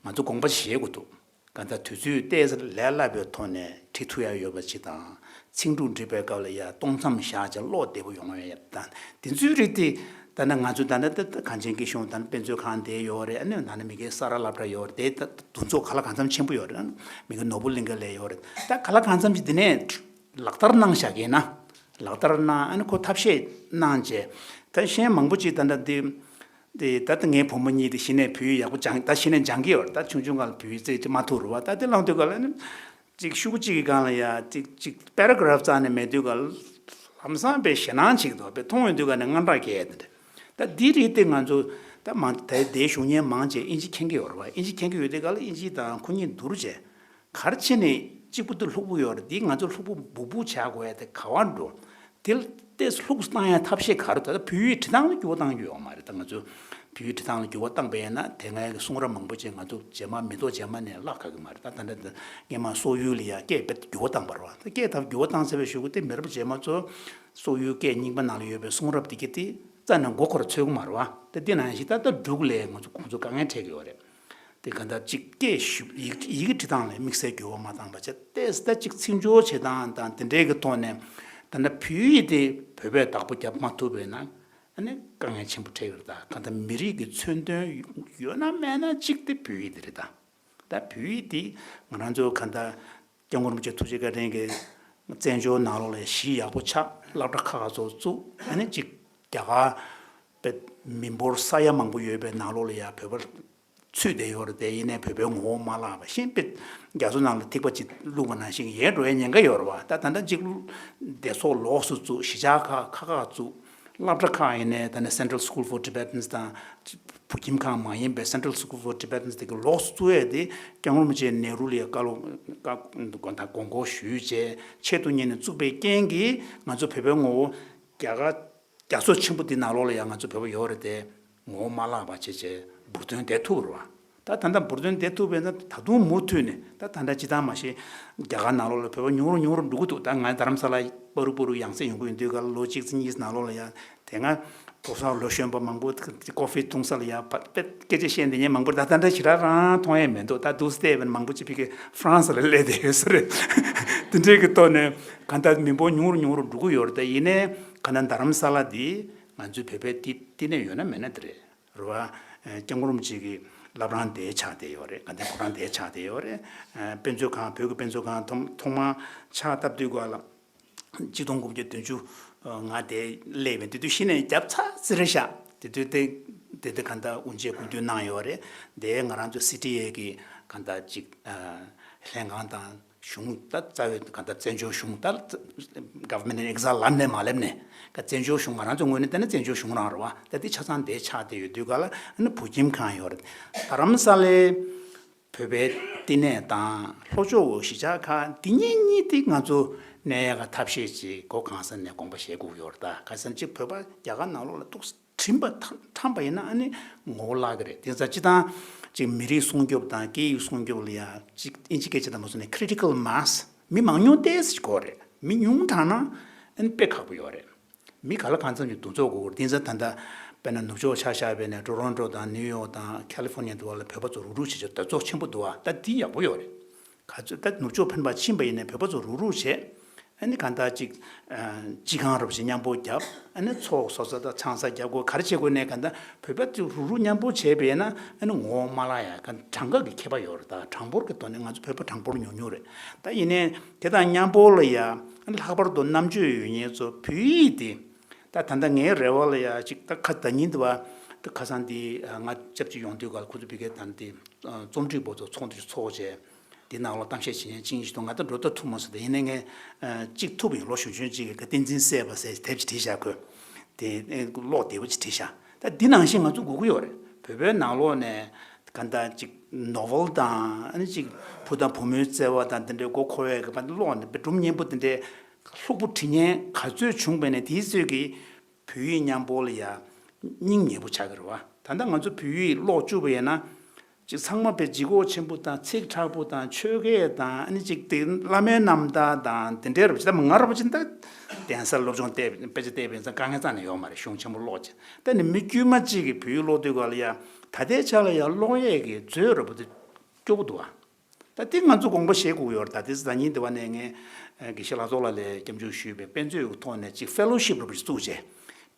ང་ཚོ་དགོངས་པ་བཞེས་དགོས་འདུག་གང་ལྟར་དུས་ཚོད་ཏོག་ཙམ་ལས་སླ་པོའི་ཐོག་ནས་བྲིས་ཐུབ་ཡ་ཡོད་པ་ཅིག་དང་། ཚིག་འབྲུ་འབྲི་བའི་སྐབས་ལ་ཡ་སྟོང་མཚམས་བཞག་བྱས་ཀློག་བདེ་པོ་ཡོང་བ་ཡ་དང་། དེ་ཚོའི་རིགས་དེ་ད་ནི་ང་ཚོ་ད་ནི་ད་གངས་ཅན་སྐྱིད་གཤོངས་ད་ནི་དཔེ་མཛོད་ཁང་དེ་ཡོད་རེད། ཨ་ནི་ད་ནི་མི་སྒེར་ས་རཱ་སློབ་གྲྭ་ཡོད་རེད། དེ་ད་འདུ་ཚོགས་ག་ལ་གང་འཚམ་ཆེན་པོ་ཡོད་རེད། མི་སྒེར་ནོར་བུ་གླིང་ག་ལ་ཡོད་རེད། ད་ག་ལ་གང་འཚམ་ཅིག་དེ་ནས་ལག་བསྟར་གནང་བཞག་གི་ཡིན་ན། ལག་བསྟར་གནང་ཨ་ནི་ཁོ་ཐབས་ཤེས་གནང་བྱས། ད་གཞན་མང་པོ་ཅིག་ད་ལྟ་འདི། དེ་ད་ལྟ་ངའི་བུ་མོ་གཉིས་དེ་གཞི་ནས་བོད་ཡིག་ཡག་པོ་སྦྱང་ད་གཞི་ནས་སྦྱང་གི་ཡོད་རེད། ད་ཆུང་ཆུང་སྒང་ལ་བོད་ཡིག་རྩེད་ཅིག་མ་ཐུབ་རེད་བ། ད་དེ་ལངས་དུས་སྒང་ལ་ནི་ཅིག་ཤུགས་གཅིག་གི་སྒང་ལ་ཡ་ཅིག་ཅིག་པེ་ར་གྷ་རབ་རྩ་ནས་མེད་དུས་སྒང་ལ་ལམ་སང་དཔེ་ཞེད་སྣང་ཅིག་འདུག་དཔེ་མཐོང་ཡོང་དུས་སྒང་ནས་དངངས་སྐྲག་སྐྱེ་ཡ་དེ་འདྲ། ད་འདི་རིགས་དེ་ང་ཚོ་ད་མང་ད་དེའི་གཞུང་གཉེར་མང་ཆེ་ཨིན་ཇི་མཁྱེན་གི་ཡོད་རེད་བ། ཨིན་ཇི་མཁྱེན་གི་ཡོད་དུས་སྒང་ལ་ཨིན་ཇི་དང་ཁོ་གཉིས་བསྡུར་བྱས། ག་རེ་བྱས་ནས་གཅིག་པུ་དེ་ལྷུག་པོ་ཡོད་རེད། འདི་ང་ཚོ་ལྷུག་པོ་སྦུག་སྦུག་བྱ་དགོས་ཡ་དེ་ག་བ་འགྲོ། དེ་ལྟས་ལྷུག་བཏང་ཡ་ཐབས་ཤེས་ག་རེ། ད་ལྟ་བོད་ཡིག་འབྲི་སྟངས་ལ་འགྱུར་བ་བཏང་རྒྱུ་ཡོད་མ་རེད། ད་ང་ཚོ་བོད་ཡིག་འབྲི་སྟངས་ལ་འགྱུར་བ་བཏང་པ་ཡིན་ན་དེ་སྔའི་གསུང་རབ་མང་པོ་ཅིག་ང་ཚོ་རྗེས་མ་མི་ཐོག་རྗེས་མ་ནས་བརླག་ག་གི་མ་རེད། ད་ད་ལྟ་འདི་སྔས་མ་སོག་ཡུལ་ལ་ཡ་སྐད་དཔེ་འགྱུར་བ་བཏང་པ་རེད་བ། ད་སྐད་ད་འགྱུར་བ་བཏང་ཚར་བའི་གཞུག་གུ་དེ་མི་རབས་རྗེས་མ་ཚོ་སོག་ཡུལ་སྐད་རྙིང་པ་ནང་ལ་ཡོད་པའི་གསུང་རབ་དེ་གི་དེ་རྩ་ནས་མགོ་འཁོར་ཚོད་གི་མ་རེད་བ། དེ་དེ་ནང་བཞིན་ད་ལྟ་འབྲུག་ལ་ང་ཚོ་ཁོང་ཚོ་དཀའ་ངལ་འཕྲད་གི་ཡོད་རེད། དེ་ག་འདྲ་གཅིག་སྐད་ཞིབ་ཡིག་ཡི་གེ་འབྲི་སྟངས་ལ་དམིགས་བསལ་འགྱུར་བ་མ་བཏང་པ་བྱས་ཏེ་ད་གཅིག་ཚིག་སྦྱོར་བྱེད་སྟངས་དང་དེ་འདྲའི་གི་ཐོག་ནས་ད་ལྟ་བོད་ཡིག་དེ་བོད་པས་བདག་པོ་རྒྱབ་མ་ཐུབ་པས་ན་ཨ་ནི་དཀའ་ངལ་ཆེན་པོ་འཕྲད་ཡོད་རེད། ད་ག་འདྲ་མི་རིགས་ཀྱི་མཚོན་དོན་ཡོད་ན་མེད་ན་གཅིག་དེ་བོད་ཡིག་དེ་རེད། ད་ད་བོད་ཡིག་དེ་ང་རང་ཚོ་ག་འདྲ་སྐྱབས་མགོན་རིན་པོ་ཆེ་ཐུགས་རྗེ་བཀའ་དྲིན་གྱིས་བཙན་བྱོལ་ནང་ལོགས་ལ་གཞི་ཡག་པོ་ཆགས། སློབ་གྲྭ་ཁག་ཁག་ཚོ་བཙུགས། ཨ་ནི་གཅིག་རྒྱ་གར་པའི་མི་འབོར་ས་ཡ་མང་པོ་ཡོད་པའི་ནང་ལོགས་ལ་ཡ་བོད་པ་ཚུད་བསྡད་ཡོད་རེད། དེ་ཡིན་ནའི་བོད་པའི་ངོ་བོ་མ་བརླག་པ་བཞིན་པའི་རྒྱ་མཚོ་ནང་ལ་ཐིགས་པ་གཅིག་བླུགས་པ་ནང་བཞིན་ཡལ་འགྲོ་བའི་ཉེན་ཁ་ཡོད་རེད་བ། ད་ད་ལྟ་གཅིག་སྡེ་ཚོགས་ལོགས་སུ་བཙུགས། གཞིས་ཆགས་ཁག་ཁག་ཁག་བཙུགས། སློབ་གྲྭ་ཁག་ཡིན་ནའི་ད་ནི་Central School for Tibetans དང་བོད་ཁྱིམ་ཁང་མ་ཡིན་པའི་Central School for Tibetans དེ་གི་ལོགས་སུ་བཙུགས་ཡས་དེ་སྐྱབས་མགོན་རིན་པོ་ཆེ་ནེ་རུ་ལ་བཀའ་སློབ་བཀའ་དགོངས་སྐོར་ཞུས་བྱས་ཆེད་དུ་གཉེར་ནས་བཙུགས་པའི་རྐྱེན་གྱིས་ང་ཚོ་བོད་པའི་ངོ་བོ་རྒྱ་གར་རྒྱ་མཚོ་ཆེན་པོ་འདི་ནང་ལོགས་ལ་ཡང་ང་ཚོ་བོད་པ་ཡོད་རེད་དེ། ངོ་བོ་མ་བརླག་པ་བྱས་བྱས་འབུར་ཐོན་བསྡད་ཐུབ་རེད་བ། ད་ད་ལྟ་འབུར་ཐོན་བསྡད་ཐུབ་པས་ན་ད་དུང་མུ་མཐུད་ནས་ད་ད་ལྟ་སྤྱི་བཏང་མ་གཞི་རྒྱ་གར་ནང་ལོགས་ལ་བོད་པ་ཉུང་རུ་ཉུང་རུ་འགྲོ་གི་འདུག་ད་ང་རྡ་རམ་ས་ལ་པ་རུ་པ་རུ་ཡང་སེ་ཡོང་གི་ཡོད་དུས་ག་ལ་ལོ་གཅིག་ཙམ་གཉིས་ནང་ལོགས་ལ་ཡ་དེ་སྔ་ཕོ་གསར་ལོ་གཞོན་པ་མང་པོ་ཀོ་ཧྥེ་འཐུང་ས་ལ་ཡ་ཕ་དཔེ་སྐད་ཆ་བཤད་འདི་ཉན་མང་པོ་ད་ད་ལྟ་ཞེ་དྲག་རང་མཐོང་ཡས་མི་འདུག་ད་འདུག་སྟེ་བས་མང་པོ་ཅིག་ཕ་གི་ཧྥ་རན་སི་ལ་སླེབས་བསྡད་ཡོད་ས་རེད། དེ་འདྲའི་གི་ཐོག་ནས་ག་ད་མི་འབོར་ཉུང་རུ་ཉུང་རུ་འགྲོ་གི་ཡོད་རེད། ད་ཡིན་ནའི་ག་ད་རྡ་རམ་ས་ལ་འདི་ང་ཚོའི་བོད་པའི་བསྟི་བསྟི་གནས་ཡོད་ན་མེད་ན་དེ་རེད། རེད་བ། ཨ་སྐྱབས་མགོན་རིན་པོ་ཆེ་གི་བླ་བྲང་དེ་ཆགས་བསྡད་ཡོད་རེད། དགའ་ལྡན་ཕོ་བྲང་དེ་ཆགས་བསྡད་ཡོད་རེད། ཨ་དཔེ་མཛོད་ཁང་བོད་ཀྱི་དཔེ་མཛོད་ཁང་ཐོག་ཐོག་མར་ཕྱག་བཏབ་དུས་སྐབས་ལ་ཆིག་སྟོང་དགུ་བརྒྱ་བདུན་ཅུ་ང་དེ་སླེབས་པའི་དེ་དུས་གཞི་ནས་རྒྱབ་ཚ་ཙི་རེ་བཞག་དེ་དུས་དེ་དེ་དུས་ག་ད་དབུ་འབྱེད་སྐུ་མདུན་གནང་ཡོད་རེད། དེ་ང་རང་ཚོ་སི་ཊི་ཨེ་གི་ག་ད་ཅིག་ཨ་ལྷན་ཁང་དང་། གཞུང་ད་རྩ་བའི་ག་ད་བཙན་བྱོལ་གཞུང་ད་Government in Exile ལབ་ནས་མ་སླེབས་ནས་ག་བཙན་བྱོལ་གཞུང་ང་རང་ཚོ་ངོས་ནས་བལྟས་ན་བཙན་བྱོལ་གཞུང་རང་རེད་བ། ད་འདི་ཆ་ཚང་འདིར་ཆགས་བསྡད་ཡོད་དུས་ག་ལ་ཨ་ནི་བོད་ཁྱིམ་ཁང་ཡོད་རེད། རྡ་རམ་ས་ལའི་བོད་པའི་བསྟི་གནས་དང་ལྷོ་ཕྱོགས་གཞིས་ཆགས་ཁག་འདི་གཉིས་གཉིས་དེ་ང་ཚོ་གནས་ཡག་ག་ཐབས་ཤེས་ཅིག་སྒོ་གང་ས་ནས་དགོངས་པ་བཞེས་དགོས་ཡོད་རེད། ད་ག་ས་ཅིག་བོད་པ་རྒྱ་གར་ནང་ལོགས་ལ་ཐུག་ས་དྲན་པ་ཐམ་ཐམ་པ་ཡིན་ན་ཨ་ནི་ངོ་བོ་བརླག་གི་རེད། དེང་སང་སྤྱི་བཏང་ཅིག་མི་རིགས་སྲུང་སྐྱོབ་དང་སྐད་ཡིག་སྲུང་སྐྱོབ་ལ་ཡ་ཅིག་ཨིན་ཇི་སྐད་ཆ་དང་མ་སོང་ནས་critical mass མི་མང་ཉུང་ཏོག་ཙམ་ཞིག་དགོས་རེད། མི་ཉུང་དྲགས་ན་ཨ་ནི་དཔེ་ཁག་པོ་ཡོད་རེད། མི་ག་ལ་གང་འཚམ་ཞིག་འདུ་ཚོགས་དགོས་རེད། དེང་སང་ད་ལྟ་དཔེར་ན་ནུབ་ཕྱོགས་ཆ་བཞག་པ་ཡིན་ན་ཊོ་རོན་ཊོ་དང་ནིའུ་ཡོག་དང་ཁ་ལི་ཧྥོ་ནི་ཡ་དུ་བ་ལ་བོད་པ་ཚོ་རུག་རུག་བྱེད་ཆོག་འདུ་ཚོགས་ཆེན་པོ་འདུག་བ། ད་འདི་ཡག་པོ་ཡོད་རེད། ག་ཚོད་ད་ནུབ་ཕྱོགས་ཕན་པ་ཕྱིན་པ་ཡིན་ན་བོད་པ་ཚོ་རུག་རུག་བྱས། ཨ་ནི་གང་ལྟར་ཅིག་སྤྱི་ཁང་རུ་ཞིག་མཉམ་པོ་བརྒྱབ། ཨ་ནི་ཚོགས་སོ་སོ་དང་ཆང་ས་རྒྱག་དགོས། ག་རེ་བྱེད་དགོས་ནས་གང་ལྟར་བོད་པ་ཅིག་རུག་རུག་མཉམ་པོ་བྱས་པས་ན། ཨ་ནི་ངོ་བོ་མ་བརླག་ཡ་ག་གྲངས་ཀ་གི་ཁྱད་པར་ཡོད་རེད། ད་གྲངས་འབོར་གྱི་ཐོག་ནས་ང་ཚོ་བོད་པ་གྲངས་འབོར་ཉུང་ཉུང་རེད། ད་ཡིན་ནའི་དེ་དང་མཉམ་པོ་ལ་ཡ་ལྷག་པར་དུ་རྣམ་དཔྱོད་ཡོད་མཁན་ཚོ་བོད་ཡིག་དེ། ད་ད་ལྟ་ངའི་རེ་བ་ལ་ཡ་ཅིག་ད་ཁ་ད་ཉིན་དུ་བ་ད་ཁ་སང་འདི་ང་སྐྱབས་གཅིག་ཡོང་དུས་ག་ལ་ཁོ་ཚོ་བི་གའི་ད་འདི་རྩོམ་སྒྲིག་པོ་ཚོ་ཚོགས་འདུ་ཚོགས་བྱས། འདི་ནང་ལ་གཏམ་བཤད་བྱེད་མཁན་གཅིག་གཉིས་ཤིག་འདུག་ང་ད་འགྲོ་ད་ཐུབ་མ་སོང་། ད་ཡིན་ནའི་ངས་གཅིག་ཐུབ་ཡིན། ལོ་གཞོན་གཞོན་གཅིག་གིས་བསྟན་འཛིན་སྲས་པ་ཟེར་དེབ་ཅིག་བྲིས་བཞག་གོ། དེ་ཀློག་བདེ་པོ་ཅིག་བྲིས་བཞག་ད་འདི་ནང་བཞིན་ང་ཚོ་དགོས་ཀྱི་ཡོད་རེད། བོད་པའི་ནང་ལོགས་ནས་ག་འདྲ་ཅིག་ནོ་ཝེལ་དང་ཨ་ནི་ཅིག་བུ་དང་བུ་མོའི་བརྩེ་བ་དང་དེ་འདྲའི་མགོ་འཁོར་བའི་གི་ཀློག་ནས་སྒྲུང་སྙན་པོ་དེ་འདྲའི་ལྷུག་པོ་བྲིས་མཁན་ག་ཚོད་བྱུང་བས་ནས་དེའི་ཚོད་ཀྱིས་བོད་ཡིག་མཉམ་པོ་ལ་ཡ་སྙིང་ཉེ་པོ་ཆགས་ཀྱི་རེད་བ། ད་ལྟ་ང་ཚོ་བོད་ཡིག་ཀློག་བཅུག་པ་ཡིན་ན། ཅིག་ཚང་མ་དཔེ་ལྗིད་ཁོག་ཆེན་པོ་དང་ཚིག་དྲག་པོ་དང་ཆོས་སྐད་དང་ཨ་ནི་ཅིག་དེ་བླ་མའི་རྣམ་ཐར་དང་དེ་འདྲའི་རབ་ཅིག་ད་མ་ང་རབ་ཅིག་ད་གདན་སར་སློབ་སྦྱོང་བལྟས་དཔེ་ཆ་བལྟས་པ་ཡིན་ཙང་དཀའ་ངལ་རྩ་ནས་ཡོད་མ་རེད། གཞུང་ཆེན་པོ་ཀློག་ཅིག་ད་ནི་མི་དཀྱུས་མ་གཅིག་གིས་བོད་ཡིག་ཀློག་དུས་ག་ལ་ཡ་ད་ལྟའི་ཆ་ལ་ཡ་ཀློག་ཡས་ཀྱི་མཛོད་རབ་པོ་དེ་སྐྱོ་པོ་འདུག་ཨ། ད་དེ་ང་ཚོ་དགོངས་པ་བཞེས་དགོས་ཡོད་རེད། ད་དེ་ཟ་ཉིན་དེ་བ་ནས་ངས་དགེ་བཤེས་ལྷ་ཚོགས་ལགས་ལ་སྐྱབས་འཇུག་ཞུས་པའི་དཔེ་མཛོད་ཀྱི་ཐོག་ནས་ཅིག་ཕེ་ལོ་ཤིབ་རུ་བརྩིས་བྱས།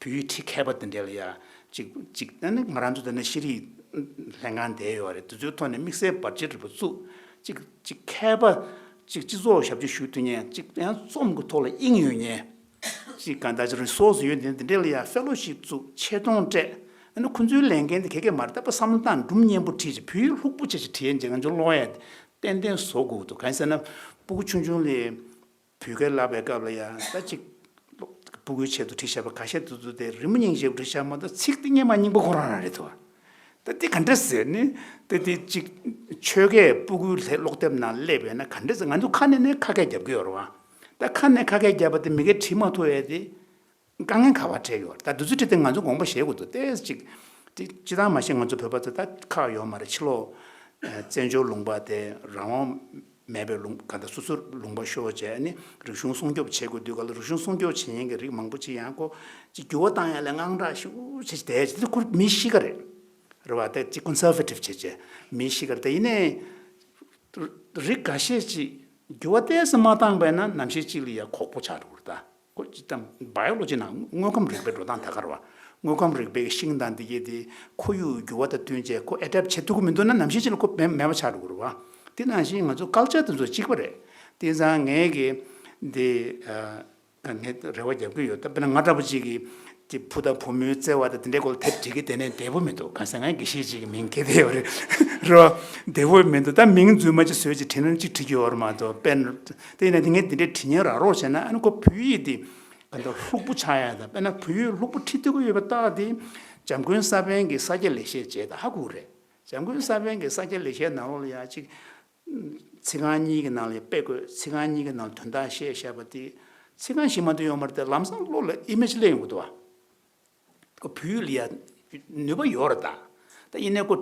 བོད་ཡིག་ཁྲིད་མཁས་པ་དེ་འདྲ་ལ་ཡ་ཅིག་ཅིག་ད་ནི་ང་རང་ཚོ་ད་ནི་ཤེས་རིག་ལྷན་ཁང་བསྡད་ཡོད་རེད། དེ་ཚོའི་ཐོག་ནས་དམིགས་བསལ་བར་ཆད་རུ་བརྩིས་ཅིག་ཅིག་མཁས་པ་ཅིག་སྤྱི་ཚོགས་ཞབས་ཕྱི་ཞུ་ཐུབ་མཁན་ཅིག་ཡང་རྩོམ་གྱི་ཐོག་ལ་དབྱིངས་ཡོད་མཁན། ཅིག་གང་ལྟར་ཅིག་རི་སོར་སི་ཡོད་དེ་འདི་འདྲ་ལ་ཡང་ཕེ་ལོ་ཤིབ་བཙུགས་ཆེ་མཐོང་སྤྲད། ཨ་ནི་ཁོ་ཚོའི་ལས་འགན་དེ་ག་གེ་མ་རེད། ད་པ་བསམ་བློ་བཏང་སྒྲུང་སྙན་པོ་བྲིས་ཅིག་བོད་ཡིག་ལྷུག་པོ་བྱས་ཅིག་བྲིས་ཡན་ཅིག་ང་ཚོ་ཀློག་ཡ་ཏན་ཏན་བཟོ་དགོས་འདུག་གང་ཟེར་ན་སྤུ་གུ་ཆུང་ཆུང་ལས་བོད་སྐད་བསླབ་པའི་སྐབས་ལ་ཡང་ད་ཅིག་སྤུ་གུའི་ཆེད་དུ་བྲིས་བཞག་པ་ཁ་ཤས་དེ་ཚོ་དེ་རི་མོ་སྙིང་རྗེ་པོ་བྲིས་བཞག་མ་གཏོགས་ཚིག་དེ་སྙན་མ་རྙིང་པ་ཁོ་རང་རང་རེད་འདུག་ད་དེ་ག་འདྲ་ཟེར་ནི། ད་དེ་ཅིག་ཆོས་སྐད་སྤུ་གུའི་ལྷ་ཀློག་དེབ་ནང་སླེབས་པས་ན་ག་འདྲ་ཟེར། ང་ཚོ་ཁ་ནས་ནས་ཁ་སྐད་རྒྱབ་ཀྱི་ཡོད་རེད་བ། ད་ཁ་ནས་ཁ་སྐད་རྒྱབ་པ་དེ་མི་སྐད་བྲིས་མ་ཐུབ་ཡས་དེ་དཀའ་ངལ་ག་པར་འཕྲད་ཡོད་རེད། ད་དུས་ཚོད་ཁྲིད་དེ་ང་ཚོ་དགོངས་པ་བཞེས་དགོས་འདུག་ཏེས་ཅིག་དེ་སྤྱི་བཏང་མ་གཞི་ང་ཚོ་བོད་པ་ཚོ་ད་ཁག་ཡོད་མ་རེད། ཕྱི་ལོགས་བཙན་བྱོལ་ལུང་པ་དེ་རང་དབང་མེད་པའི་ལུང་ག་ད་སོ་སོ་ལུང་པ་ཤོར་བྱས་ནི་རིག་གཞུང་སྲུང་སྐྱོབ་བྱེད་དགོས་དུས་ག་ལ་རིག་གཞུང་སྲུང་སྐྱོབ་བྱེད་མཁན་གྱི་རིགས་མང་པོ་ཅིག་ཡང་ཁོ་ཅིག་འགྱུར་བ་བཏང་ཡ་ལ་དངངས་སྐྲག་ཤུགས་ཆེ་ཆེ་དེ་ཅིག་ཁོ་མི་ཤི་ཀ་རེད། རེད་བ། ད་ཅིག་ཀོན་སར་ཝེ་ཊིབ་བྱེད་བྱས་མི་ཤི་ཀ་རེད། ད་ཡིན་ནའི་རིགས་འགའ་ཤས་ཅིག་འགྱུར་བ་ཏོག་ཙམ་མ་བཏང་པས་ན་ནམ་ཞིག་ཅིག་ལ་ཡ་གོག་པོ་ཆགས་འགྲོ་གི་རེད། ད་ཁོ་ཅིག་ད་བ་ཡོ་ལོ་ཇི་ནང་དངོས་ཁམས་རིག་པའི་འགྲོ་སྟངས་ད་ག་རེད་བ། དངོས་ཁམས་རིག་པའི་ཤིང་དང་འདི་གས་དེ་ཁོར་ཡུག་འགྱུར་བ་དང་བསྟུན་བྱས་ཁོ་ཨེ་ཌེབ་བྱེད་ཐུབ་ཀྱི་མི་འདུག་ན་ནམ་ཞིག་ཅིག་ལ་ཁོ་མེད་མེད་པ་ཆགས་འགྲོ་གི་རེད་བ། དེ་ནང་བཞིན་ང་ཚོ་ཀལ་ཅར་དེ་ཚོ་གཅིག་པ་རེད། དེ་ཙང་ངས་གི་འདི་ཨ། ངས་རེ་བ་རྒྱབ་ཀྱི་ཡོད། ད་དཔེར་ན་ང་འདྲ་པོ་ཅིག་གིས་དེ་བུ་དང་བུ་མོའི་བརྩེ་བ་དང་དེ་འདྲའི་སྐོར་ལ་དེབ་བྲིས་ཀྱི་དེ་ནས་བདེ་པོ་མི་འདུག་གང་ཟེར་ང་དགེ་བཤེས་ཅིག་གི་མིང་འཁྱེར་བསྡད་ཡོད་རེད། རོ། བདེ་པོ་མི་འདུག་ད་མིང་རྫུན་མ་ཅིག་བཟོས་ཅིག་བྲིས་ན་ཅིག་བྲིས་ཀྱི་ཡོད་རེད་མ་གཏོགས། དཔེར་ན་དེ་ཡིན་ན་དེ་ངས་དེ་འདྲའི་བྲིས་མཁན་རག་རོགས་བྱས་ན་ཨ་ནི་ཁོ་བོད་ཡིག་དེ་ག་འདྲ་ལྷུག་པོ་ཆགས་ཡ་དང་། དཔེར་ན་བོད་ཡིག་ལྷུག་པོ་བྲིས་ཐུབ་ཀྱི་ཡོད་པ་རྟགས་དེ་འཇམ་མགོན་ས་པཎ་གྱི་ས་སྐྱ་ལེགས་བཤད་བྱས་ད་ཧ་གོ་རེད། འཇམ་མགོན་ས་པཎ་གྱི་ས་སྐྱ་ལེགས་བཤད་ནང་ལོགས་ལ་ཡ་ཅིག་ཚིག་རྐང་གཉིས་ཀྱི་ནང་ལ་དཔེ་བཀོད། ཚིག་རྐང་གཉིས་ཀྱི་ནང་ལ་དོན་དག་བཤད་བཞག་པ་དེ་ཚིག་རྐང་བཞི་མ་གཏོགས་ཡོད་མ་རེད་དེ། ལམ་སང་བློ་ལ་ཨི་མེ་ཇི་སླེབས་ཡོང་གི་འདུག་བ། ཁོ་བོད་ཡིག་ལ་ཡ་ནུས་པ་ཡོད་རེད་ད། ད་ཡིན་ནའི་ཁོ་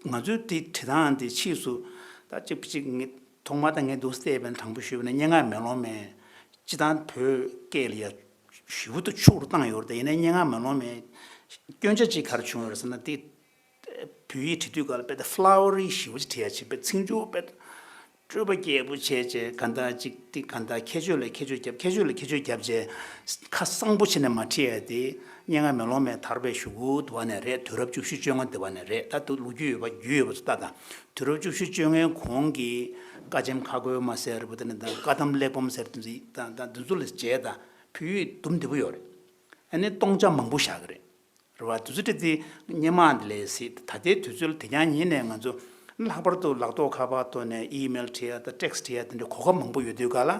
ང་ཚོའི་དེ་བྲིས་སྟངས་དེ་ཕྱིས་སུ་ད་ཅིག་ཅིག་ངས་ཐོག་མ་ད་ངས་འདུག་བལྟས་པའི་དྲང་པོ་ཞུས་པ་ན་སྙན་ངག་མེ་ལོང་མའི་སྤྱིར་བཏང་བོད་སྐད་ལ་ཡ་ཞེ་པོ་ཏུ་ཕྱུག་རུ་བཏང་ཡོད་རེད་ད། ཡིན་ནའི་སྙན་ངག་མེ་ལོང་མའི་སྐྱོན་ཆ་ཅིག་ག་རེ་བྱུང་ཡོད་རེད་ཟེར་ན་དེ། བོད་ཡིག་བྲིས་དུས་སྐབས་ལ་དཔེ་ད་ཕ་ལ་ཝ་རི་ཞེ་པོ་ཅིག་བྲིས་ཡ་བྱེད། དཔེ་ཚིག་མཇུག་དཔེ་སྤྲོས་པ་རྒྱས་པོ་བྱས་བྱས་གང་ལྟར་ཅིག་དེ་གང་ལྟར་ཁྱད་ཆོས་ལ་ཁྱད་ཆོས་བརྒྱབ། ཁྱད་ཆོས་ལ་ཁྱད་ཆོས་བརྒྱབ་བྱས་ཁ་གསང་པོ་བྱས་ནས་མ་བྲིས་ཡ་དེ་སྙན་ངག་མེ་ལོང་མས་དར་བའི་གཞུག་གུ་དུ་བ་ནས་རེད། དུས་རབས་བཅུ་བཞི་བཅོ་ལྔ་དུ་བ་ནས་རེད། ད་དུ་ལོ་རྒྱུས་ཡོད་པ་རྒྱུས་ཡོད་པ་ཚོ་ལྟ་དང་། དུས་རབས་བཅུ་བཞི་བཅོ་ལྔའི་གོང་གི་བཀའ་ཆེམས་ཁ་བགོས་མ་ཟེར་བ་དེ་ནི་ད་བཀའ་གདམས་གླེགས་བམ་ཟེར་དེ་ཚོ་ད་ད་འདི་ཚོ་ལ་བྱས་ད་བོད་ཡིག་དུམ་བདེ་པོ་ཡོད་རེད། ཨ་ནི་སྟོང་ཆ་མང་པོ་བཞག་གི་རེད། རེད་བ། དུས་ཚོད་དེ་སྔོན་མ་དེ་ལས་སྲིད་ད་ལྟའི་དུས་ཚོད་ལ་དེ་རྐྱང་ཡིན་ནའི་ང་ཚོ་ལྷག་པར་དུ་ལག་ཐོག་ཁ་པར་ཐོག་ནས་ཨི་མེལ་བྲིས་ཡ་དང་ཊེག་སི་བྲིས་ཡ་དེ་འདྲའི་གོ་སྐབས་མང་པོ་ཡོད་དུས་ག་ལ་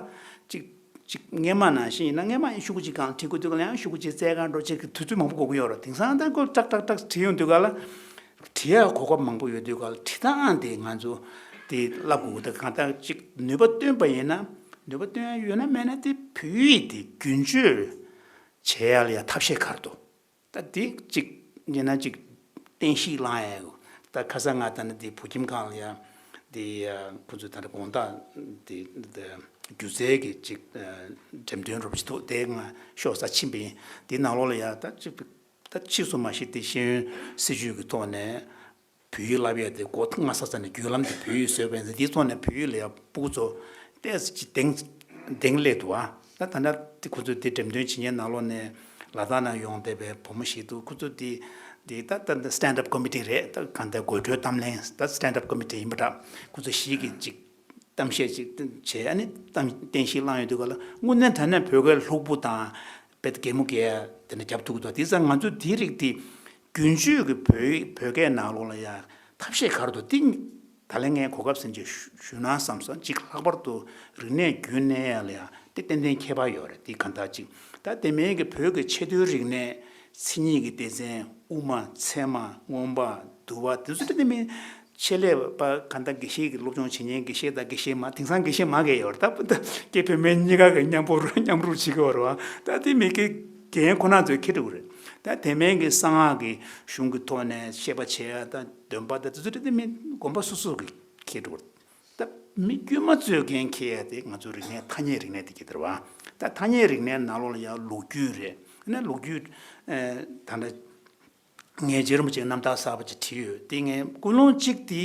ཅིག་ཅིག་སྔོན་མ་ནང་བཞིན་ཡིན་ན་སྔོན་མ་ཡང་ཤོག་གུ་གཅིག་སྒང་ལ་བྲིས་དགོས་དུས་ག་ལ་ཡང་ཤོག་གུ་གཅིག་བཙལ་ག་འགྲོ་ཅིག་གི་དུས་ཚོད་མང་པོ་འགོར་གི་ཡོད་རེད། དེང་སང་ད་ཁོ་ཏག་ཏག་ཏག་བྲིས་ཡོང་དུས་ག་ལ་བྲིས་ཡ་གོ་སྐབས་མང་པོ་ཡོད་དུས་ག་ལ་བྲིས་སྟངས་དེ་ང་ཚོ་དེ་བསླབ་དགོས་ཀྱི་འདུག་གང་ལྟར་ཅིག་ནུས་པ་བཏོན་པ་ཡིན་ན་ནུས་པ་བཏོན་ཡ་ཡོད་ན་མེད་ན་དེ་བོད་ཡིག་དེ་རྒྱུན་སྤྱོད་བྱེད་ཡ་ལ་ཡ་ཐབས་ཤེས་ག་རེ་འདུག་ད་འདི་གཅིག་ཡིན་ན་གཅིག་བསྟན་བཤིག་བསླང་ཡ་ཡོད། ད་ཁ་སང་ང་ད་ནི་འདི་བོད་ཁྱིམ་ཁང་ལ་ཡ་འདི་ཁོ་ཚོས་ད་ནི་དགོང་དག་འདི་སྒྱུ་རྩལ་གྱི་གཅིག་འགྲེམས་སྟོན་རོབ་ཅིག་འདུག་དེ་ང་ཤོག་ས་ཕྱིན་པ་ཡིན། འདི་ནང་ལོགས་ལ་ཡ་ད་གཅིག་ད་ཕྱིས་སུ་མ་གཞི་འདི་ཤེས་ཡོན་སྲིད་བྱུས་ཀྱི་ཐོག་ནས། བོད་ཡིག་བསླབ་ཡས་དེ་འགོ་སྔ་ས་ས་ནས་བརྒྱུད་ལམ་དེ་བོད་ཡིག་བཟོས་པ་ཡིན་ཙང་དེའི་ཐོག་ནས་བོད་ཡིག་ལ་ཡང་སྤུ་གུ་ཚོ་ཏོག་ཙམ་ཅིག་གདེང་གདེང་སླེབས་འདུག་ཨ། ད་ད་ལྟ་དེ་ཁོ་ཚོས་དེ་འགྲེམས་སྟོན་བྱེད་མཁན་ནང་ལོགས་ནས་ལ་དྭགས་ནས་ཡོང་བསྡད་པའི་བུ་མོ་ཞིག་འདུག་ཁོ་ཚོ་དེ་དེ་ད་ད་ད་stand up comedy རེད། ད་གང་ལྟར་དགོད་བྲོའི་གཏམ་གླེང་ད་stand up comedy ཡིན་པ་འདྲ། ཁོ་ཚོ་ཞིག་གིས་ཅིག་གཏམ་བཤད་ཅིག་བྱས། ཨ་ནི་གཏམ་བསྟན་བཤིག་བསླངས་ཡོང་དུས་ག་ལ་དངོས་གནས་དྲང་གནས་བོད་སྐད་ལྷུག་པོ་དང་དཔེ་གད་མོ་བགད་དེ་འདྲ་རྒྱབ་ཐུབ་ཀྱི་འདུག་དེ་ཙང་ང་ཚོས་དེའི་རིགས་དེ་རྒྱུན་སྤྱོད་ཀྱི་བོད་བོད་སྐད་ནང་ལོགས་ལ་ཡང་ཐབས་ཤེས་ག་རེ་འདུག་དེ་ད་ལན་ངས་གོ་སྐབས་ཟིན་བྱས་ཞུ་ཞུ་ན་བསམ་སོང་། ཅིག་ལྷག་པར་དུ་རིག་གནས་རྒྱུན་གནས་ཡ་ལ་ཡང་དེ་ཏན་ཏན་ཁྱད་པར་ཡོད་རེད། དེ་གང་ལྟར་ཅིག་ད་དེ་མིན་གྱི་བོད་ཀྱི་ཆེས་མཐོའི་རིག་གནས་མཚན་ཉིད་ཀྱི་སྡེ་ཚན་དབུ་མ་ཚད་མ་མངོན་པ་འདུལ་བ་དེ་ཚོ་དེ་མིན་ཆེད་ལས་པ་གང་ལྟར་དགེ་བཤེས་ཀྱི་སློབ་སྦྱོང་བྱེད་མཁན་དགེ་བཤེས་དང་དགེ་བཤེས་མ་དེང་སང་དགེ་བཤེས་མ་གས་ཡོད་རེད། ད་ད་སྐྱེ་བོད་སྨན་གཉིས་ཀ་གི་མཉམ་པོ་མཉམ་རུབ་བྱེད་ཀྱི་ཡོད་རེད་བ། ད་དེ་མི་དགེ་རྒན་ཁོ་ན་ཚོས་ཁྱེར་འགྲོ་གི་རེད། ད་དེ་མིན་གྱི་གསང་སྔགས་ཀྱི་གཞུང་གི་ཐོག་ནས་བཤད་པ་བྱེད་ཡ་ད་འདོན་པ་ད་དེ་ཚོ་དེ་མི་དགོན་པ་སོ་སོ་གི་ཁྱེར་འགྲོ་གི་རེད། ད་མི་དཀྱུས་མ་རྩོད་མཁན་ཁྱེད་ཡ་དེ་ང་ཚོ་རིག་གནས་ཐ་སྙད་རིག་གནས་དེ་གྱེས་དར་བ། ད་ཐ་སྙད་རིག་གནས་ནང་ལོགས་ལ་ཡང་ལོ་རྒྱུས་རེད། ཨ་ནི་ལོ་རྒྱུས་ཨེ་ད་ལྟ་ངས་རྗེ་རིན་པོ་ཆེའི་རྣམ་ཐར་གསར་པ་ཅིག་བྲིས་ཡོད། དེ་ངས་ཀུན་སློང་གཅིག་དེ་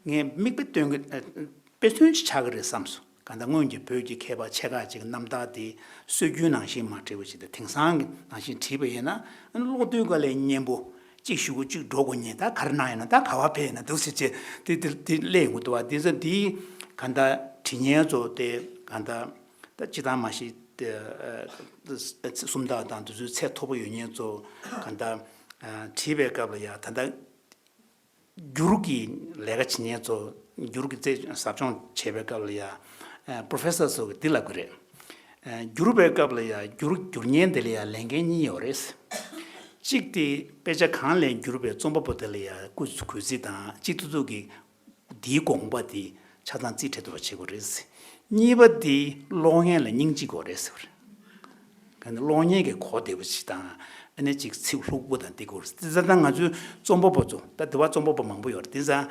ངས་མིག་དཔེ་སྟོན་གི་ཨེ་དཔེ་མཚོན་ཅིག་ཆགས་ཀྱི་རེད་བསམ་སོང་། གང་ལྟར་སྔོན་གྱི་བོད་ཀྱི་མཁས་པ་ཆེ་ཁག་ཅིག་གི་རྣམ་ཐར་དེ་སྲོལ་རྒྱུན་ནང་བཞིན་མ་བྲིས་པ་ཞིག་དང་དེང་སང་གི་ནང་བཞིན་བྲིས་པ་ཡིན་ན་ཨ་ནི་ཀློག་དུས་ག་ལས་སྙན་པོ། གཅིག་ཞུ་གི་གཅིག་འགྲོ་དགོས་ཉེན། ད་ག་རེ་གནང་ཡོད་ན་ད་ག་བ་ཕེབས་ཡོད་ན་འདུག་ཟེར་བྱས་དེ་དེ་དེ་སླེབས་ཡོང་གི་འདུག་བ། དེ་ཚོ་དེའི་གང་ལྟར་བྲིས་མཁན་ཚོ་དེ་གང་ལྟར་ད་སྤྱི་བཏང་མ་གཞི་དེ་ཨ་སུམ་རྟགས་དང་དེ་ཚོའི་ཚད་མཐོ་པོ་ཡོད་མཁན་ཚོ་གང་ལྟར་ཨ་བྲིས་པའི་སྐབས་ལ་ཡ་ད་ལྟ་བསྒྱུར་གྱི་ལས་ཀ་བྱེད་མཁན་ཚོ། བསྒྱུར་གྱི་རྩད་ཟབ་སྦྱོང་བྱེད་པའི་སྐབས་ལ་ཡ་ཨ་པྲོ་ཕེ་སར་ཚོ་གིས་འདི་ལབ་ཀྱི་རེད། ཨ་བསྒྱུར་བའི་སྐབས་ལ་ཡ་བསྒྱུར་བསྒྱུར་མཁན་དེ་ལ་ཡ་ལས་འགན་གཉིས་ཡོད་རེད། གཅིག་དེ་དཔེ་ཆ་གང་ལས་བསྒྱུར་བའི་རྩོམ་པ་པོ་དེ་ལ་ཡ་སྐུ་གུས་བརྩི་དང་གཅིག་ཐུབ་ཐུབ་ཀྱི་འདིའི་དགོངས་པ་དེ་ཆ་ཚང་རྩིས་སྤྲད་ཐུབ་པ་བྱེད་དགོས་རེད། གཉིས་པ་དེ་ཀློག་མཁན་ལ་སྙིང་རྗེ་དགོས་རེད་ཟེར་བ་རེད། ག་ནི་ཀློག་མཁན་གྱི་གོ་བདེ་པོ་ཞིག་དང་ཨ་ནི་ཅིག་ཚིག་ལྷུག་པོ་དང་དེ་དགོས་རེད། དེ་ཙང་ད་ང་ཚོའི་རྩོམ་པ་པོ་ཚོ་ད་དེ་བ་རྩོམ་པ་པོ་མང་པོ་ཡོད་རེད། དེ་ཙང་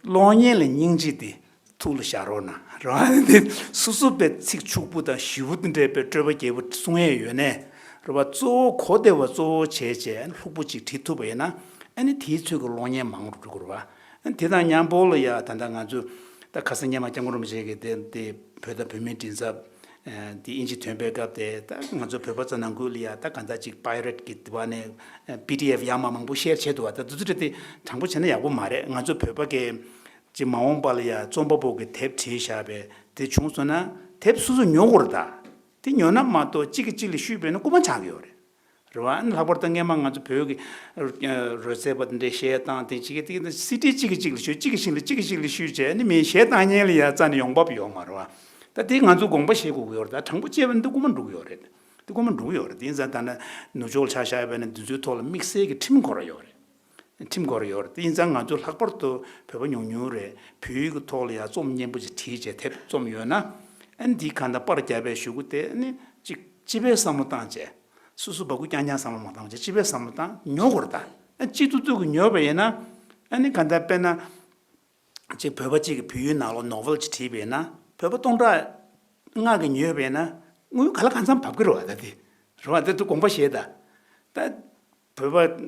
ཀློག་མཁན་ལ་སྙིང་རྗེ་དེ་ཐུགས་ལ་བཞག་རོགས་གནང་རེད་བ། དེ་སོ་སོ་པའི་ཚིག་ཕྱུག་པོ་དང་ཞིབ་པོ་དེ་འདྲའི་པའི་སྤྲོས་པ་རྒྱས་པོ་གསུང་ཡས་ཡོད་ནས་རེད་བ། གཙོ་བོ་གོ་བདེ་བ་གཙོ་བོ་བྱས་བྱས་ལྷུག་པོ་ཅིག་བྲིས་ཐུབ་པ་ཡིན་ན་ཨ་ནི་དེའི་ཚོད་ཀྱི་ཀློག་མཁན་མང་རུ་འགྲོ་གི་རེད་བ། དེ་དང་མཉམ་པོ་ལ་ཡ་ད་ལྟ་ང་ཚོ་ད་ཁ་སང་སྔོན་མ་སྐྱབས་མགོན་རིན་པོ་ཆེ་གིས་དེ་དེ་བོད་དང་བོད་མིའི་མགྲིན་ཚབ་དེ་དབྱིན་ཇི་ཐོན་པའི་སྐབས་དེ་ད་ང་ཚོ་བོད་པ་ཚོ་ནང་ཁུལ་ལ་ཡ་ད་གང་ལྟར་ཅིག་པའི་རེཊ་གི་དེ་བ་ནས་པི་ཌི་ཨེཕ་ཡར་མར་མང་པོ་ཤེར་བྱས་འདུག་བ། ད་དེ་ཚོ་དེ་དྲང་པོ་བྱས་ན་ཡག་པོ་མ་རེད། ང་ཚོ་བོད་པ་གིས་ཅིག་མ་འོངས་པ་ལ་ཡ་རྩོམ་པ་པོ་གིས་དེབ་བྲིས་བཞག་པའི་དེ་བྱུང་སོང་ན་དེབ་སོ་སོ་ཉོ་དགོས་རེད། ད་དེ་ཉོ་ན་མ་གཏོགས་གཅིག་གིས་གཅིག་ལ་བཤུས་པས་ན་རྐུ་མ་ཆགས་ཀྱི་ཡོད་རེད། རེད་བ། ཨ་ནི་ལྷག་པར་དུ་སྔོན་མ་ང་ཚོ་བོད་ཀྱི་ཨ་རོལ་རྩེད་པ་དེ་འདྲའི་གཞས་བཏང་དེ་གཅིག་གིས་དེ་གི་སི་ཌི་གཅིག་གིས་གཅིག་ལ་བཤུས། གཅིག་གིས་གཅིག་ལ་གཅིག་གིས་གཅིག་ལ་བཤུས་བྱས་ཨ་ནི་མི་གཞས་བཏང་མཁན་ལ་ཡ་རྩ་ནས་ཡོང་འབབ་ཡོད་མ་རེད་བ། ད་དེ་ང་ཚོ་དགོངས་པ་བཞེས་དགོས་ཀྱི་ཡོད་རེད། ད་དྲང་པོ་བྱས་པ་ཡིན་ན་དེ་རྐུ་མ་འགྲོ་གི་ཡོད་རེད། དེ་རྐུ་མ་འགྲོ་གི་ཡོད་རེད། དེ་ཡིན་ཙང་ད་ནི་ནུབ་ཕྱོགས་ལ་ཆ་བཞག་པ་ཡིན་ན་འདི་ཚོའི་ཐོག་ལ་དམིགས་བསལ་གྱི་ཁྲིམས་ཁོ་རང་ཡོད་རེད། ཁྲིམས་ཁོ་རང་ཡོད་རེད། དེ་ཡིན་ཙང་ང་ཚོ་ལྷག་པར་དུ་བོད་པ་ཉུང་ཉུང་རེད། བོད་ཡིག་གི་ཐོག་ལ་ཡང་རྩོམ་སྙན་པོ་ཅིག་བྲིས་བྱས་དེབ་རྩོམ་ཡོད་ན། ཨ་ནི་འདི་གང་ལྟར་པར་བརྒྱབ་པའི་གཞུག་གུ་དེ་ཨ་ནི་ཅིག་སྤྱི་པའི་བསམ་བློ་བཏང་བྱས། སོ་སོ་སྦ་ཁུག་རྐྱང་རྐྱང་བསམ་བློ་མ་བཏང་བྱས་སྤྱི་པའི་བསམ་བློ་བཏང་ཉོ་དགོས་རེད་ད། ཨ་སྤྱི་ཐུབ་ཐུབ་ཀྱིས་ཉོས་པ་ཡིན་ན། ཨ་ནི་གང་ལྟར་དཔེར་ན། ཅིག་བོད་པ་གཅིག་གིས་བོད་ཡིག་ནང་ལོགས་ནོ་ཝེལ་ཅིག་བྲིས་པ་ཡིན་ན་བོད་པ་སྟོང་ཕྲག་ལྔ་གིས་ཉོས་པ་ཡིན་ན་དངུལ་ག་ལ་གང་འཚམ་བབས་ཀྱི་རེད་བ། ད་དེ་རེད་བ། དེ་ཚོ་དགོངས་པ་བཞེས་ད། ད་བོད་པ་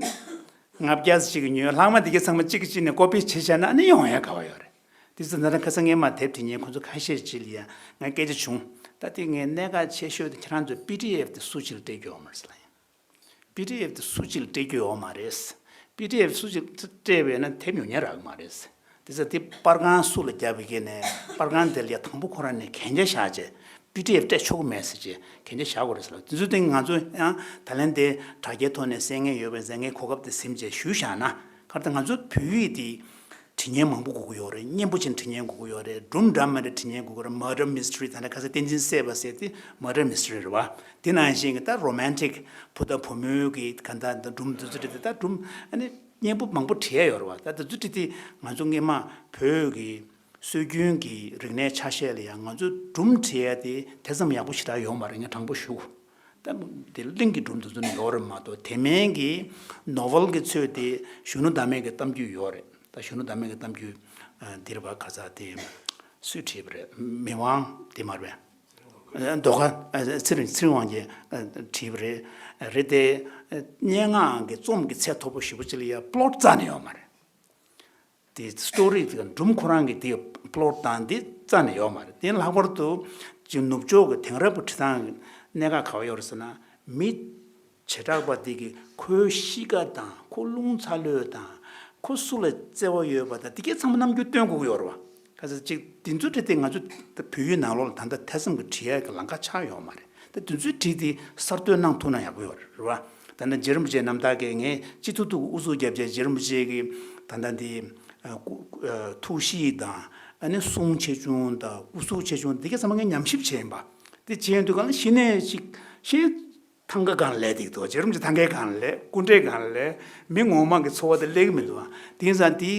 ལྔ་བརྒྱ་ཅིག་གིས་ཉོས། ལྷག་མ་དེ་གའི་ཚང་མ་གཅིག་གིས་གཅིག་ནས་ཀོ་པི་བྱས་བྱས་ན་ཨ་ནི་ཡོང་ཡ་ག་བ་ཡོད་རེད། དེ་ཚོ་ད་ལྟ་ཁ་སང་སྔོན་མ་དེབ་བྲིས་མཁན་ཁོ་ཚོ་ཁ་ཤས་ཅིག་ལ་ཡང་ང་སྐད་ཆ་བྱུང་། ད་དེ་ངའི་གནད་འགག་ཆེ་ཤོས་དེ་ཁྱེད་རང་ཚོས་པི་ཌི་ཨེཕ་དེ་སུ་གཅིག་ལ་སྤྲད་རྒྱུ་ཡོད་མ་རེད་ཟེར་ལབ་ཡིན། པི་ཌི་ཨེཕ་དེ་སུ་གཅིག་ལ་སྤྲད་རྒྱུ་ཡོད་མ་རེད། པི་ཌི་ཨེཕ་སུ་གཅིག་སྤྲད་པས་ན་དེབ་ཉོ་མཁན་རག་གི་མ་རེད། དེ་ཚོ་དེ་པར་ཁང་སུ་ལ་བརྒྱབ་པའི་གི་ནས་པར་ཁང་དེ་ལ་ཡ་དང་པོ་ཁོ་རང་ནས་གན་རྒྱ་བཞག་བྱས་པི་ཌི་ཨེཕ་སྤྲད་ཆོག་གི་མེད་ཟེར་བྱས་གན་རྒྱ་བཞག་དགོས་རེད་ཟེར་ལ། དེ་ཚོ་དེ་ང་ཚོ་ཡང་ད་ལན་དེ་དྲ་རྒྱའི་ཐོག་ནས་གསན་མཁན་ཡོད་པའི་ཟེར་མཁན་གོ་སྐབས་དེ་ཟིན་བྱས་ཞུས་བཞག་ན་ག་རེ་ད་ང་ཚོ་བོད་ཡིག་དེ། བྲིས་མཁན་མང་པོ་དགོས་ཀྱི་ཡོད་རེད། སྙན་པོ་ཅན་བྲིས་མཁན་དགོས་ཀྱི་ཡོད་རེད། སྒྲུང་འདྲ་མི་འདྲ་བྲིས་མཁན་དགོས་ཀྱི་རེད། མར་ཌར་མི་སི་ཊི་རི་ད་ལྟ་ཁ་སང་བསྟན་འཛིན་བསད་པ་ཟེར་དེ་མར་ཌར་མི་སི་ཊི་རི་རེད་བ། དེ་ནང་བཞིན་གྱི་ད་རོ་མན་ཊིག་བུ་དང་བུ་མོའི་གི་ག་ད་ད་སྒྲུང་དེ་ཚོ་བྲིས་ཏེ་ད་སྒྲུང་ཨ་ནི་སྙན་པོ་མང་པོ་བྲིས་ཡ་ཡོད་རེད་བ། ད་དེ་ཚོ་བྲིས་ཏེ་ང་ཚོ་སྔོན་མ་བོད་ཀྱི་སྲོལ་རྒྱུན་གྱི་རིག་གནས་ཆ་ཤས་ལ་ཡང་ང་ཚོ་སྒྲུང་བྲིས་ཡ་དེ་དེ་ཙམ་ཡག་པོ་ཞེ་དྲག་ཡོད་མ་རེད། ངས་དྲང་པོ་ཞུ། ད་དེ་གླིང་གི་སྒྲུང་དེ་ཚོ་ནི་ཡོད་རེད་མ་གཏོགས་དེ་མིན་གྱི་ནོ་ཝེལ་གྱི་ཚོད་དེ་གཞོན་ནུ་ཟླ་མེད་ཀྱི་གཏམ་རྒྱུད་ཡོད་རེད། ད་གཞོན་ནུ་ཟླ་མེད་ཀྱི་གཏམ་རྒྱུད་ཨ་འདིར་བ་ཁ་ཚ་དེ་སུས་བྲིས་པ་རེད། མི་དབང་དེ་མ་རེད་པས། ཨ་མདོ་ཁ་ཨ་ཚེ་རིང་ཚེ་རིང་དབང་གིས་ཨ་བྲིས་པ་རེད། རེད་དེ་ཨ་སྙན་ངག་གི་རྩོམ་གྱི་ཚད་མཐོ་པོ་ཞེ་པོ་ཅིག་ལ་ཡ་པི་ལོཊ་རྩ་ནས་ཡོད་མ་རེད། དེ་སི་ཊོ་རི་དེ་སྒྲུང་ཁོ་རང་གི་དེ་པི་ལོཊ་དང་དེ་རྩ་ནས་ཡོད་མ་རེད། དེ་ལྷག་པར་དུ་ ཅིག་ནུབ་ཕྱོགས་ཀྱི་དེང་རབས་ཀྱི་འབྲི་སྟངས་ཀྱི་གནད་འགག་ག་བ་ཡོད་རེད་ཟེར་ན། མི་བྱེ་བྲག་པ་འདི་གི་ཁོའི་གཤིས་ཀ་དང་ཁོ་རླུང་ཚ་ལོས་དང་ཁོ་སུ་ལ་བརྩེ་བ་ཡོད་པ་དང་འདི་གའི་ཚང་མ་རྣམ་འགྱུར་སྟོན་དགོས་ཀྱི་ཡོད་རེད་བ། ག་ཚོད་ཅིག་འདི་ཚོའི་བྲིས་དེ་ང་ཚོ་བོད་ཡིག་ནང་ལོགས་ལ་ད་ལྟ་ཐེ་ཚོམ་གྱི་བྲིས་ཡག་གི་ལམ་ཁ་ཆགས་ཡོད་མ་རེད། ད་དེ་ཚོའི་བྲིས་དེ་གསར་གཏོད་གནང་ཐུབ་ན་ཡག་པོ་ཡོད་རེད་བ། ད་ནི་རྗེ་རིན་པོ་ཆེ་རྣམ་དག་གིས་ངས་སྤྱི་ཐུབ་ཐུབ་ཀྱི་དབུ་ཚུགས་རྒྱབ་བྱས་རྗེ་རིན་པོ་ཆེ་གི་ད་ལྟ་འདི་ཐུགས་གཤིས་དང་ཨ་ནི་གསུང་ཆེ་ཆུང་དང་དབུ་ཚུགས་ཆེ་ཆུང་འདི་ག་ཚང་མ་ངས་ཉམས་ཞིབ་བྱས་ཡིན་པ། དེ་བྱས་ཡོང་དུས་གང་ལ་གཞི་ནས་ཅིག་གཞི་ཐང་ག་སྒང་ལ་སླེབས་འདུག་ཇེ་རིམ་གྱི་ཐང་གའི་སྒང་ལ་སླེབས། སྐུ་འདྲའི་སྒང་ལ་སླེབས། མི་ངོ་མ་གི་འཚོ་བ་དེ་སླེབས་ཀྱི་མི་འདུག་དེང་སང་དེའི་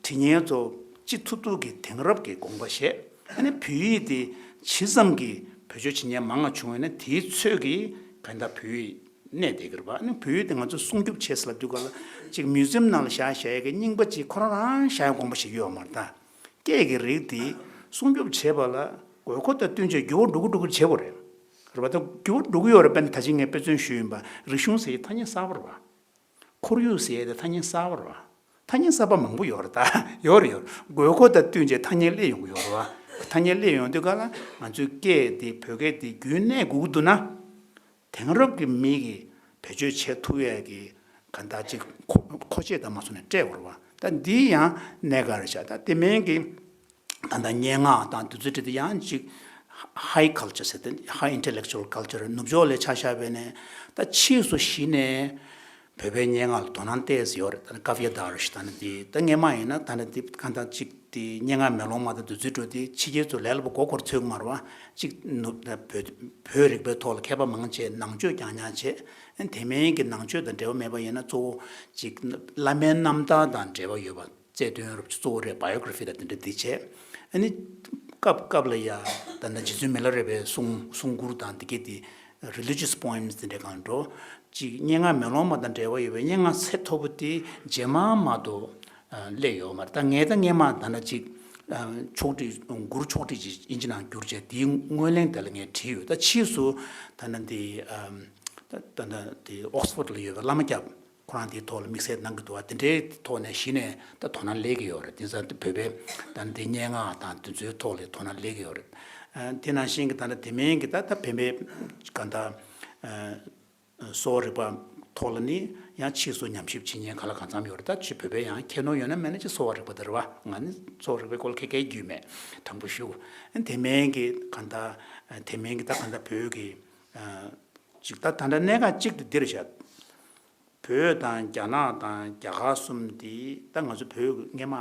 བྲིས་མཁན་ཚོ་སྤྱི་ཐུབ་ཐུབ་ཀྱི་དེང་རབས་ཀྱི་དགོངས་པ་བཞེས། ཨ་ནི་བོད་ཡིག་དེ་ཇི་ཙམ་གྱི་བེད་སྤྱོད་བྱེད་མཁན་མང་བ་བྱུང་བ་ཡིན་ན་དེའི་ཚོད་ཀྱིས་གང་ལྟར་བོད་ཡིག་གནས་བསྡད་ཀྱི་རེད་པ། ཨ་ནི་བོད་ཡིག་དེ་ང་ཚོས་སྲུང་སྐྱོབ་བྱེད་ཟེར་ལབ་དུས་ག་ལ་ཅིག་མིའུ་ཛིམ་ནང་ལ་བཞག་བཞག་ཡས་ཀྱི་རྙིང་པ་ཅིག་ཁོ་རང་རང་བཞག་ཡས་དགོངས་པ་ཞིག་ཡོད་མ་རེད་ད། སྐད་ཀྱི་རིགས་དེ་སྲུང་སྐྱོབ་བྱེད་པ་ལ་དགོས་མཁོ་དང་བསྟུན་བྱས་འགྱུར་བ་འགྲོ་གི་འགྲོ་གི་བྱེད་དགོས་རེད། རེད་པ། ད་འགྱུར་བ་འགྲོ་གི་ཡོད་རེད་པ། ད་ཅི་ངས་དཔེ་མཚོན་ཞུས་ཡིན་པ། རིག་གཞུང་ཟེར་ཡས་ཐ་སྙད་གསར་པ་རེད་པ། ཁོར་ཡུག་ཟེར་ཡས་དེ་ཐ་སྙད་གསར་པ་རེད་པ། ཐ་སྙད་གསར་པ་མང་པོ་ཡོད་རེད་ད། ཡོད་རེད་ཡོད་རེད། དགོས་མཁོ་དང་བསྟུན་བྱས་ཐ་སྙད་སླེབས་ཡོང་གི་ཡོད་རེད་པ། ཐ་སྙད་སླེབས་ཡོང་དུས་ག་ལ་ང་ཚོའི་སྐད་དེ་བོད་སྐད་དེ་རྒྱུན་གནས་དགོས་ཀྱི་འདུག་ན། དེང་རབས་ཀྱི་མི་གིས་བེད་སྤྱོད་བྱེད་ཐུབ་ཡས་ཀྱི་གང་ལྟར་ཅིག་མཁོ་མཁོ་ཆས་དང་མ་སོང་ནས་སྤྲད་དགོས་རེད་པ། ད་འདི་ཡང་གནད་འགག་རེད་ཤག་ད་དེ་མིན་གྱི་ད་ལྟ་སྙན་ངག་དང་དེ་ཚོའི་གྲས་དེ་ཡང་ཅིག་high culture ཟེར་ཏེ་high intellectual culture ནུབ་ཕྱོགས་ལ་ཆ་བཞག་པ་ཡིན་ན། ད་ཕྱིས་སུ་གཞི་ནས་བོད་པའི་སྙན་ངག་ལ་དོ་སྣང་ཏོག་ཙམ་ཡོད་རེད། ད་ནི་ཀཱ་ཝི་ཡ་དར་ཞུ་ད་ནི་འདི་ད་སྔས་མ་ཡིན་ན་ད་ནི་འདི་གང་ལྟར་ཅིག་དེ་སྙན་ངག་མེ་ལོང་མ་དང་དེ་ཚོའི་འགྲོ་དེ་ཕྱི་རྒྱལ་ཚོ་ལས་སླ་པོ་མགོ་སྐོར་ཚོད་ཀྱི་མ་རེད་པ། གཅིག་ནུབ་བོད་བོད་རིག་པའི་ཐོག་ལ་མཁས་པ་མང་ཆེ་ནང་ཆོས་རྐྱང་རྐྱང་བྱས། དེ་མིན་གྱི་ནང་ཆོས་དང་འབྲེལ་བ་མེད་པ་ཡིན་ན་གཙོ་བོ་གཅིག་བླ་མའི་རྣམ་ཐར་དང་འབྲེལ་བ་ཡོད་པ་རྩལ་འདོན་རབས་གཙོ་བོ་རེད། བྷ་ཡོ་གྷ་ར་ཕི་དང་དེ་འདྲ་དེ་བྱས། ཨ་ནི་སྐབས་སྐབས་ལ་ཡ་ད་ལྟ་རྗེ་བཙུན་མི་ལ་རས་པའི་གསུང་གསུང་མགུར་དང་དེ་གའི་དེ་religious poems དེ་འདྲའི་སྒང་འགྲོ། གཅིག་སྙན་ངག་མེ་ལོང་མ་དང་འབྲེལ་བ་ཡོད་པའི་སྙན་ངག་ཚད་མཐོ་པོ་དེ་རྗེས་མ་མ་གཏོགས་སླེབས་ཡོད་མ་རེད། ད་ངས་ད་སྔས་མ་ད་ནི་གཅིག་ཕྱོགས་བསྒྲིགས་མགུར་ཕྱོགས་བསྒྲིགས་ཅིག་དབྱིན་ཇི་ནང་བསྒྱུར་བྱས་དེའི་སྔོན་གླེང་དེ་ལ་ངས་བྲིས་ཡོད། ད་ཕྱིས་སུ་ད་ནི་འདི་ད་ད་ལྟ་དེ་ཨོག་སི་ཕོར་ཌི་ལ་ཡོད་པའི་བླ་མ་སྐྱབས་ཁོ་རང་དེའི་ཐོག་ལ་དམིགས་བསལ་གནང་གི་འདུག་བ། དེ་འདྲའི་ཐོག་ནས་གཞི་ནས་ད་དོ་སྣང་སླེབས་ཀྱི་ཡོད་རེད། དེང་སང་དེ་བོད་པའི་ད་འདི་སྙན་ངག་དང་དེ་ཚོའི་ཐོག་ལ་དོ་སྣང་སླེབས་ཀྱི་ཡོད་རེད། དེ་ནང་བཞིན་གྱི་ད་ལྟ་དེ་མིན་གྱི་ད་ད་བོད་པའི་ག་ད། གསོ་བ་རིག་པ་ཐོག་ལ་ནི་ཡང་ཕྱིས་སུ་ཉམས་ཞིབ་བྱེད་མཁན་ག་ལ་གང་འཚམ་ཡོད་རེད། ད་ཕྱི་བོད་པའི་ཡང་ཁྱད་ནོར་ཡོད་ན་མེད་ན་ཅིག་གསོ་བ་རིག་པ་དེ་རེད་བ། ང་ནི་གསོ་བ་རིག་པའི་སྐོར་ལ་ཁྱད་ཁྱད་རྒྱུས་མེད། དྲང་པོ་ཞུ། དེ་མིན་གྱི་གང་ལྟར་དེ་མིན་གྱི་ད་གང་ལྟར་བོད་ཀྱི་ཅིག་ད་ད་ལྟ་གནད་འགག་གཅིག་དེ་འདིར་བཞག་བོད་དང་རྒྱ་ནག་དང་རྒྱ་གར་གསུམ་དེ་ད་ང་ཚོ་བོད་ཀྱི་སྔས་མ་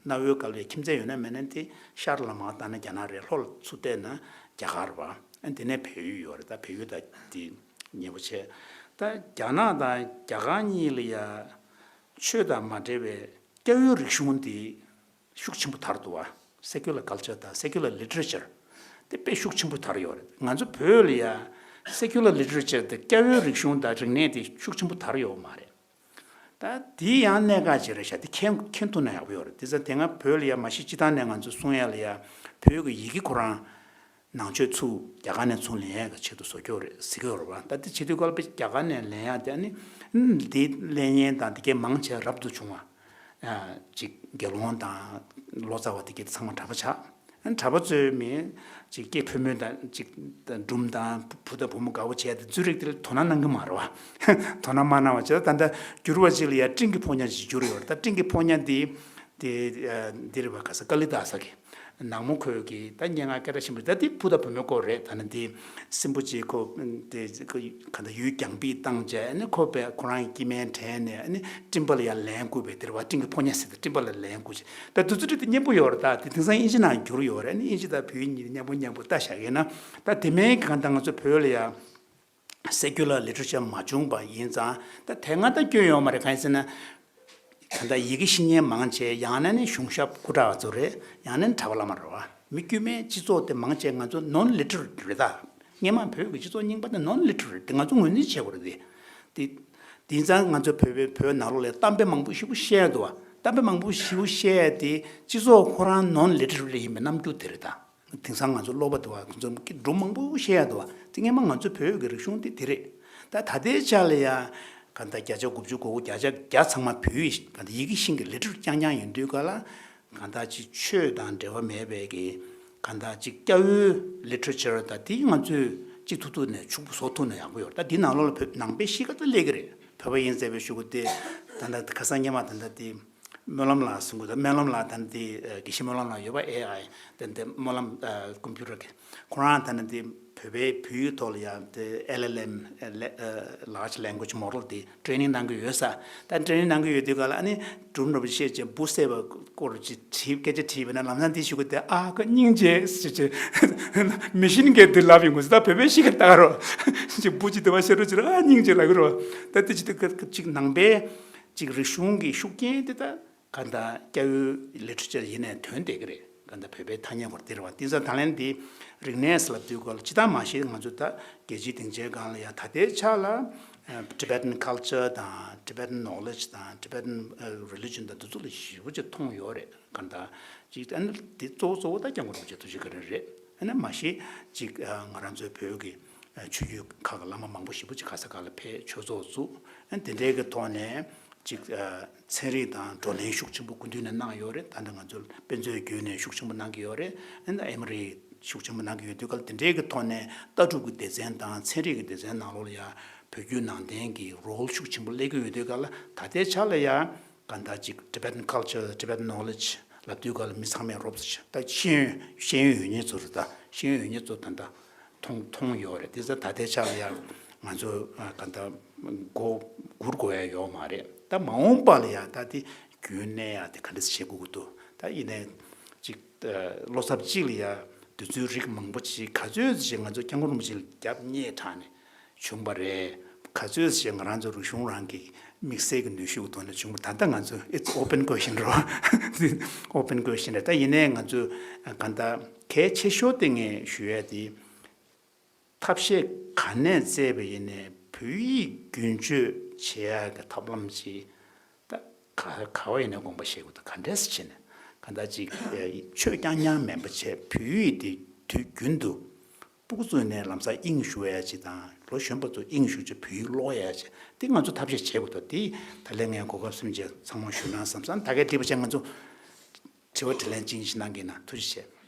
གནའ་བོའི་སྐབས་ལ་ཁྱིམ་མཚེས་ཡོད་ན་མེད་ན་དེ་ཤར་ལ་མར་བལྟས་ན་རྒྱ་ནག་རེད། ལྷོ་ལ་ཚུར་བལྟས་ན་རྒྱ་གར་རེད་བ། དེ་ནས་བལ་ཡུལ་ཡོད་རེད། ད་བལ་ཡུལ་ད་དེ། ཉེ་པོ་བྱས། ད་རྒྱ་ནག་དང་རྒྱ་གར་གཉིས་ལ་ཡ་ཆོས་དང་མ་འབྲེལ་བའི་སྐྱ་བོའི་རིག་གཞུང་འདི་ཤུགས་ཆེན་པོ་དར་འདུག་བ། Secular culture དང་secular literature དེ་དཔེ་ཤུགས་ཆེན་པོ་དར་ཡོད་རེད། ང་ཚོ་བོད་ལ་ཡ་secular literature དེ་སྐྱ་བོའི་རིག་གཞུང་དང་རིག་གནས་དེ་ཤུགས་ཆེན་པོ་དར་ཡོད་མ་རེད། ད་དེ་ཡང་གནད་འགག་ཅིག་རེད་ཤག་དེ་མཁྱེན་མཁྱེན་ཐུབ་ན་ཡག་པོ་ཡོད་རེད། དེ་ཚོ་དེ་སྔ་བོད་ལ་ཡ་མ་གཞི་སྤྱི་བཏང་ནས་ང་ཚོ་གསུང་ཡ་ལ་ཡ་བོད་ཀྱི་ཡི་གེ་ཁོ་རང་ནང་ཆོས་ཚུར་རྒྱ་གར་ནས་ཚུར་ལེན་ཡས་ཀྱི་ཆེད་དུ་བཟོ་རྒྱུ་རེད་ཟེར་གྱི་ཡོད་རེད་བ། ད་དེ་བྱེད་དུས་སྐབས་ལ་རྒྱ་གར་ནས་ལེན་ཡས་དེ་ཨ་ནི་འདི་ལེན་མཁན་དང་དེ་གའི་མང་ཆེ་རབ་ཏུ་བྱུང་བ། ཅིག་དགེ་སློང་དང་ལོ་ཙཱ་བ་དེ་གའི་ཚང་མ་གྲྭ་པ་ཆགས། གྲྭ་པ་ཚོའི་མི་ཅིག་སྐྱེས་ཕོ་མོ་དང་ཅིག་སྒྲུང་དང་བུ་དང་བུ་མོ་དགའ་བོ་བྱས་ཏེ་རྫུན་རིག་དེ་ལ་དོ་སྣང་གནང་གི་མ་རེད་བ། དོ་སྣང་མ་གནང་བ་བྱས། ད་ལྟ་འགྱུར་བ་ཅིག་ལ་ཡ་སྤྲིན་གྱི་ཕོ་ཉ་ཞིག་འགྱུར་ཡོད་རེད། ད་སྤྲིན་གྱི་ཕོ་ཉ་འདི་དེ་འདི་རེད་བ། ག་ས་ཀ་ལི་དཱ་ས་གི་ནག་མོ་ཁོལ་གྱི་ད་སྙན་ངག་སྐད་གྲགས་ཆེན་པོ་ད་དེ་བུ་དང་བུ་མོའི་སྐོར་རེད། ད་ནི་དེ་སྲིན་པོ་ཅིག་ཁོ་དེ་ག་ད་ཡུལ་རྒྱང་ཕིག་བཏང་བྱས་ནི་ཁོ་པས་ཁོ་རང་གི་སྐྱེ་དམན་དྲན་ནས་ནི་སྤྲིན་པ་ལ་ཡ་ལན་བསྐུར་བས་དེ་རེད་བ། སྤྲིན་གྱི་ཕོ་ཉ་ཟེར་ཏེ་སྤྲིན་པ་ལ་ལན་བསྐུར་བྱས། ད་དུས་ཚོད་དེ་སྙན་པོ་ཡོད་རེད། ད་དེ་དེང་སང་དབྱིན་ཇི་ནང་བསྒྱུར་ཡོད་རེད། ཨ་ནི་དབྱིན་ཇི་དང་བོད་ཡིག་གཉིས་མཉམ་པོ་མཉམ་པོ་ལྟ་བཞག་ཡིན་ན། ད་དེ་མིན་གང་ལྟར་ང་ཚོ་བོད་ལ་ཡ་secular literature མ་བྱུང་པ་ཡིན་ཙང་ད་དེ་སྔ་ད་སྐྱོན་ཡོད་མ་རེད། གང་ཡིན་ཟེར་ན། ད་ལྟ་ཡི་གེ་ཤེས་མཁན་མང་ཆེ་ཡང་ན་ནི་གཞུང་ཞབས་སྐུ་དྲག་ཚོ་རེད། ཡང་ན་ནི་གྲྭ་པ་བླ་མ་རེད་བ། མི་དཀྱུས་མའི་སྤྱི་ཚོགས་དེ་མང་ཆེ་ང་ཚོ་non literate རེད་ད། སྔས་མ་བོད་ཀྱི་སྤྱི་ཚོགས་རྙིང་པ་དེ་non literate རེད་དེ། ང་ཚོ་ངོས་འཛིན་བྱེད་དགོས་རེད་དེ། དེ་དེང་སང་ང་ཚོ་བོད་པའི་བོད་ནང་ལོགས་ལ་གཏམ་དཔེ་མང་པོ་ཞེ་པོ་བཤད་འདུག་བ། གཏམ་དཔེ་མང་པོ་ཞེ་པོ་བཤད་དེ་སྤྱི་ཚོགས་ཁོ་རང་non literate ཡིན་པའི་རྣམ་འགྱུར་དེ་རེད་ད། དེང་སང་ང་ཚོ་སློབ་པ་དེ་བ་ཁོང་ཚོ་སྒྲུང་མང་པོ་བཤད་ཡ་དེ་བ་དེ་སྔས་མ་ང་ཚོ་བོད་ཀྱི་རིག་གཞུང་དེ་དེ་རེད། ད་ད་ལྟའི་ཆ་ལ་ཡ་ག་ད་བརྒྱ་ཆ་དགུ་བཅུ་གོ་དགུ་བརྒྱ་ཆ་བརྒྱ་ཚང་མ་བོད་ཡིག་ག་ད་ཡི་གེ་ཤེས་མཁན་གྱི་ལི་ཊ་རེ་ཊི་རྐྱང་རྐྱང་ཡིན་དུས་ག་ལ་ག་ད་ཅིག་ཆོས་དང་འབྲེལ་བ་མེད་པའི་གི་ གང་ལྟར་ཅིག་སྐྱ་བོའི་ལི་ཊི་རེ་ཅར་དང་དེ་ང་ཚོས་ཅིག་ཐུབ་ཐུབ་ནས་ཕྱུག་པོ་བཟོ་ཐུབ་ན་ཡག་པོ་ཡོད་རེད། ད་འདི་ནང་ལོགས་ལ་བོད་ནང་པའི་གཤིས་ཀ་ད་སླེབས་ཀྱི་རེད། བོད་པ་ཡིན་ཟེར་བའི་གཞུག་གུ་དེ་ད་ལྟ་ཁ་སང་སྔོན་མ་ད་ལྟ་དེ་སྨོན་ལམ་ལགས་གསུང་གི་འདུག་སྨོན་ལམ་ལགས་ད་ལྟ་དེ་དགེ་བཤེས་སྨོན་ལམ་ལགས་ཡོད་པ། ཨེ་ཨའི་ད་ལྟ་སྨོན་ལམ་ཀམ་པུ་ཊར་གི་ཁོ་རང་ད་ལྟ་དེ་བོད་པའི་བོད་ཡིག་ཐོག་ལ་ཡང་དེ་ཨེལ་ཨེལ་ཨེམ་Large Language Model དེ་ཊེ་རེ་ནིང་གནང་གི་ཡོད་ས། ད་ཊེ་རེ་ནིང་གནང་གི་ཡོད་དུས་ག་ལ་ཨ་ནི་གྲུབ་རིན་པོ་ཆེ་བཅས་འབུ་བསད་པ་སྐོར་ཅིག་དྲིས་སྐད་ཆ་དྲིས་པ་ན་ལམ་སང་དེ་ཞུ་གི་དེ་ཨ་ཁ་སྙིང་རྗེ་ཞེས་བྱས་མི་ཤིན་གྱི་དེ་ལབ་ཡོང་གི་ད་བོད་པའི་གཤིས་ཀ་ལྟ་རོགས་ཅིག་འབུ་ཅིག་དེ་བ་བཤད་རོགས་ཅིག་ཨ་སྙིང་རྗེ་ལབ་གི་རོགས། ད་དེ་ཅིག་དེ་ཅིག་ནང་པའི་ཅིག་རིག་གཞུང་གི་ཤུགས་རྐྱེན་དེ་ད་ག་ད་སྐྱ་བོའི་ལི་ཊི་རེ་ཅར་ཡིན་ནའི་ཐོན་བསྡད་ཀྱི་རེད། ག་ད་བོད་པའི་ཐ་སྙད་སྐོར་དེ་རེད་བ། དེང་སང་ད་ལན་དེ་རིག་གནས་ལབ་དུས་སྐོར་ལ་ཅི་ལྟར་མ་ཤེས་ང་ཚོ་ད་རྒྱལ་སྤྱིའི་སྡིངས་ཆའི་སྒང་ལ་ཡང་ད་ལྟའི་ཆ་ལ་Tibetan culture དང་Tibetan knowledge དང་Tibetan religion དང་དེ་ཚོ་ལ་ཞེ་པོ་ཅིག་མཐོང་ཡོད་རེད། ག་ད་ཅིག་ཨ་ནི་དེ་གཙོ་བོ་གཙོ་བོ་ད་སྐྱབས་མགོན་རིན་པོ་ཆེ་ཐུགས་རྗེ་བཀའ་དྲིན་རེད། ཨ་ནི་མ་གཞི་ཅིག་ང་རང་ཚོའི་བོད་ཀྱི་ཆོས་བརྒྱུད་ཁག་གི་བླ་མ་མང་པོ་ཞེ་པོ་ཅིག་ག་ས་ག་ལ་ཕེབས་ཆོས་ཚོགས་བཙུགས། ཨ་ནི་དེ་འདྲའི་གི་ཐོག་ནས་ཅིག་ཚན་རིག་དང་བགྲོ་གླེང་ཤུགས་ཆེན་པོ་སྐུ་མདུན་ནས་གནང་ཡོད་རེད། ད་ལྟ་ང་ཚོ་དཔེ་མཛོད་བརྒྱུད་ནས་ཤུགས་ཆེན་པོ་གནང་གི་ཡོད་རེད། ཨ་ནི་ཨེ་མོ་རི་ཤུགས་ཆེན་པོ་གནང་གི་ཡོད་དུས་ག་ལ་དེ་འདྲའི་གི་ཐོག་ནས་ལྟ་གྲུབ་ཀྱི་སྡེ་ཚན་དང་ཚན་རིག་གི་སྡེ་ཚན་ནང་ལོགས་ལ་ཡང་བོད་བརྒྱུད་ནང་བསྟན་གྱི་རོལ་ཤུགས་ཆེན་པོ་སླེབས་ཀྱི་ཡོད་དུས་ག་ལ་ད་ལྟའི་ཆ་ལ་ཡང་གང་ལྟར་ཅིག་Tibetan culture, Tibetan knowledge ལབ་དུས་ག་ལ་མི་ཚང་མས་རོབ་ཙམ་ད་ཤེས་ཡོན་ཤེས་ཡོན་ཡོད་མཁན་ཚོ་རེད། ད་ཤེས་ཡོན་ཡོད་མཁན་ཚོ་ད་ལྟ་མཐོང་མཐོང་ཡོད་རེད། དེ་ཚོ་ད་ལྟའི་ཆ་ལ་ཡང་ང་ཚོ་གང་ལྟར་མགོ་སྒུར་དགོས་ཡ་ཡོད་མ་རེད། ད་མ་འོངས་པ་ལ་ཡང་ད་དེ་རྒྱུན་གནས་ཡ་དེ་ག་འདྲ་བྱེད་དགོས་ཀྱི་འདུག་ད་ཡིན་ནའི་ཅིག་བློ་འཚབ་གཅིག་ལ་ཡང་དུས་ཚོད་རིགས་མང་པོ་ཅིག་ག་ཚོད་ཅིག་ང་ཚོ་སྐྱབས་མགོན་རིན་པོ་ཆེ་ལ་རྒྱབ་བསྙེས་དྲགས་ནས་བྱུང་བ་རེད། ག་ཚོད་ཅིག་ང་རང་ཚོ་རིག་གཞུང་རང་གི་དམིགས་བསལ་གྱི་ནུས་ཤུགས་ཐོག་ནས་བྱུང་བ། ད་ལྟ་ང་ཚོ་it's open question རེད་བ། Open question རེད། ད་ཡིན་ནའི་ང་ཚོ་གང་ལྟར་གལ་ཆེ་ཤོས་དེ་ངས་ཞུ་ཡ་དེ། ཐབས་ཤེས་ག་ནས་བཙལ་བ་ཡིན་ནའི་བོད་ཡིག་རྒྱུན་སྤྱོད་བྱེད་ཡག་གི་ཐབས་ལམ་ཅིག་ད་ག་ག་བ་ཡིན་ནའི་དགོངས་པ་བཞེས་དགོས། ད་ག་འདྲས་བྱས་ནས་ག་འདྲ་ཅིག་ཆོས་རྐྱང་རྐྱང་མིན་པ་བྱས་བོད་ཡིག་དེ་དུས་རྒྱུན་དུ་སྤུ་གུ་ཚོ་ནས་ལམ་སང་དབྱིངས་ཞུགས་ཡ་ཅིག་དང་ལོ་གཞོན་པ་ཚོ་དབྱིངས་ཞུགས་ཅིག་བོད་ཡིག་ཀློག་ཡ་ཅིག་དེ་ང་ཚོ་ཐབས་ཤེས་བྱེད་དགོས། ད་དེ་ད་ལན་ངས་གོ་སྐབས་ཟིན་རྗེས་ཚང་མ་ཞུ་ན་བསམ་སང་ད་གས་འགྲིག་པ་བྱས་ང་ཚོ་དྲི་བ་དྲིས་ལན་ཅིག་གནང་གི་ན་ཐུགས་རྗེ་ཆེ།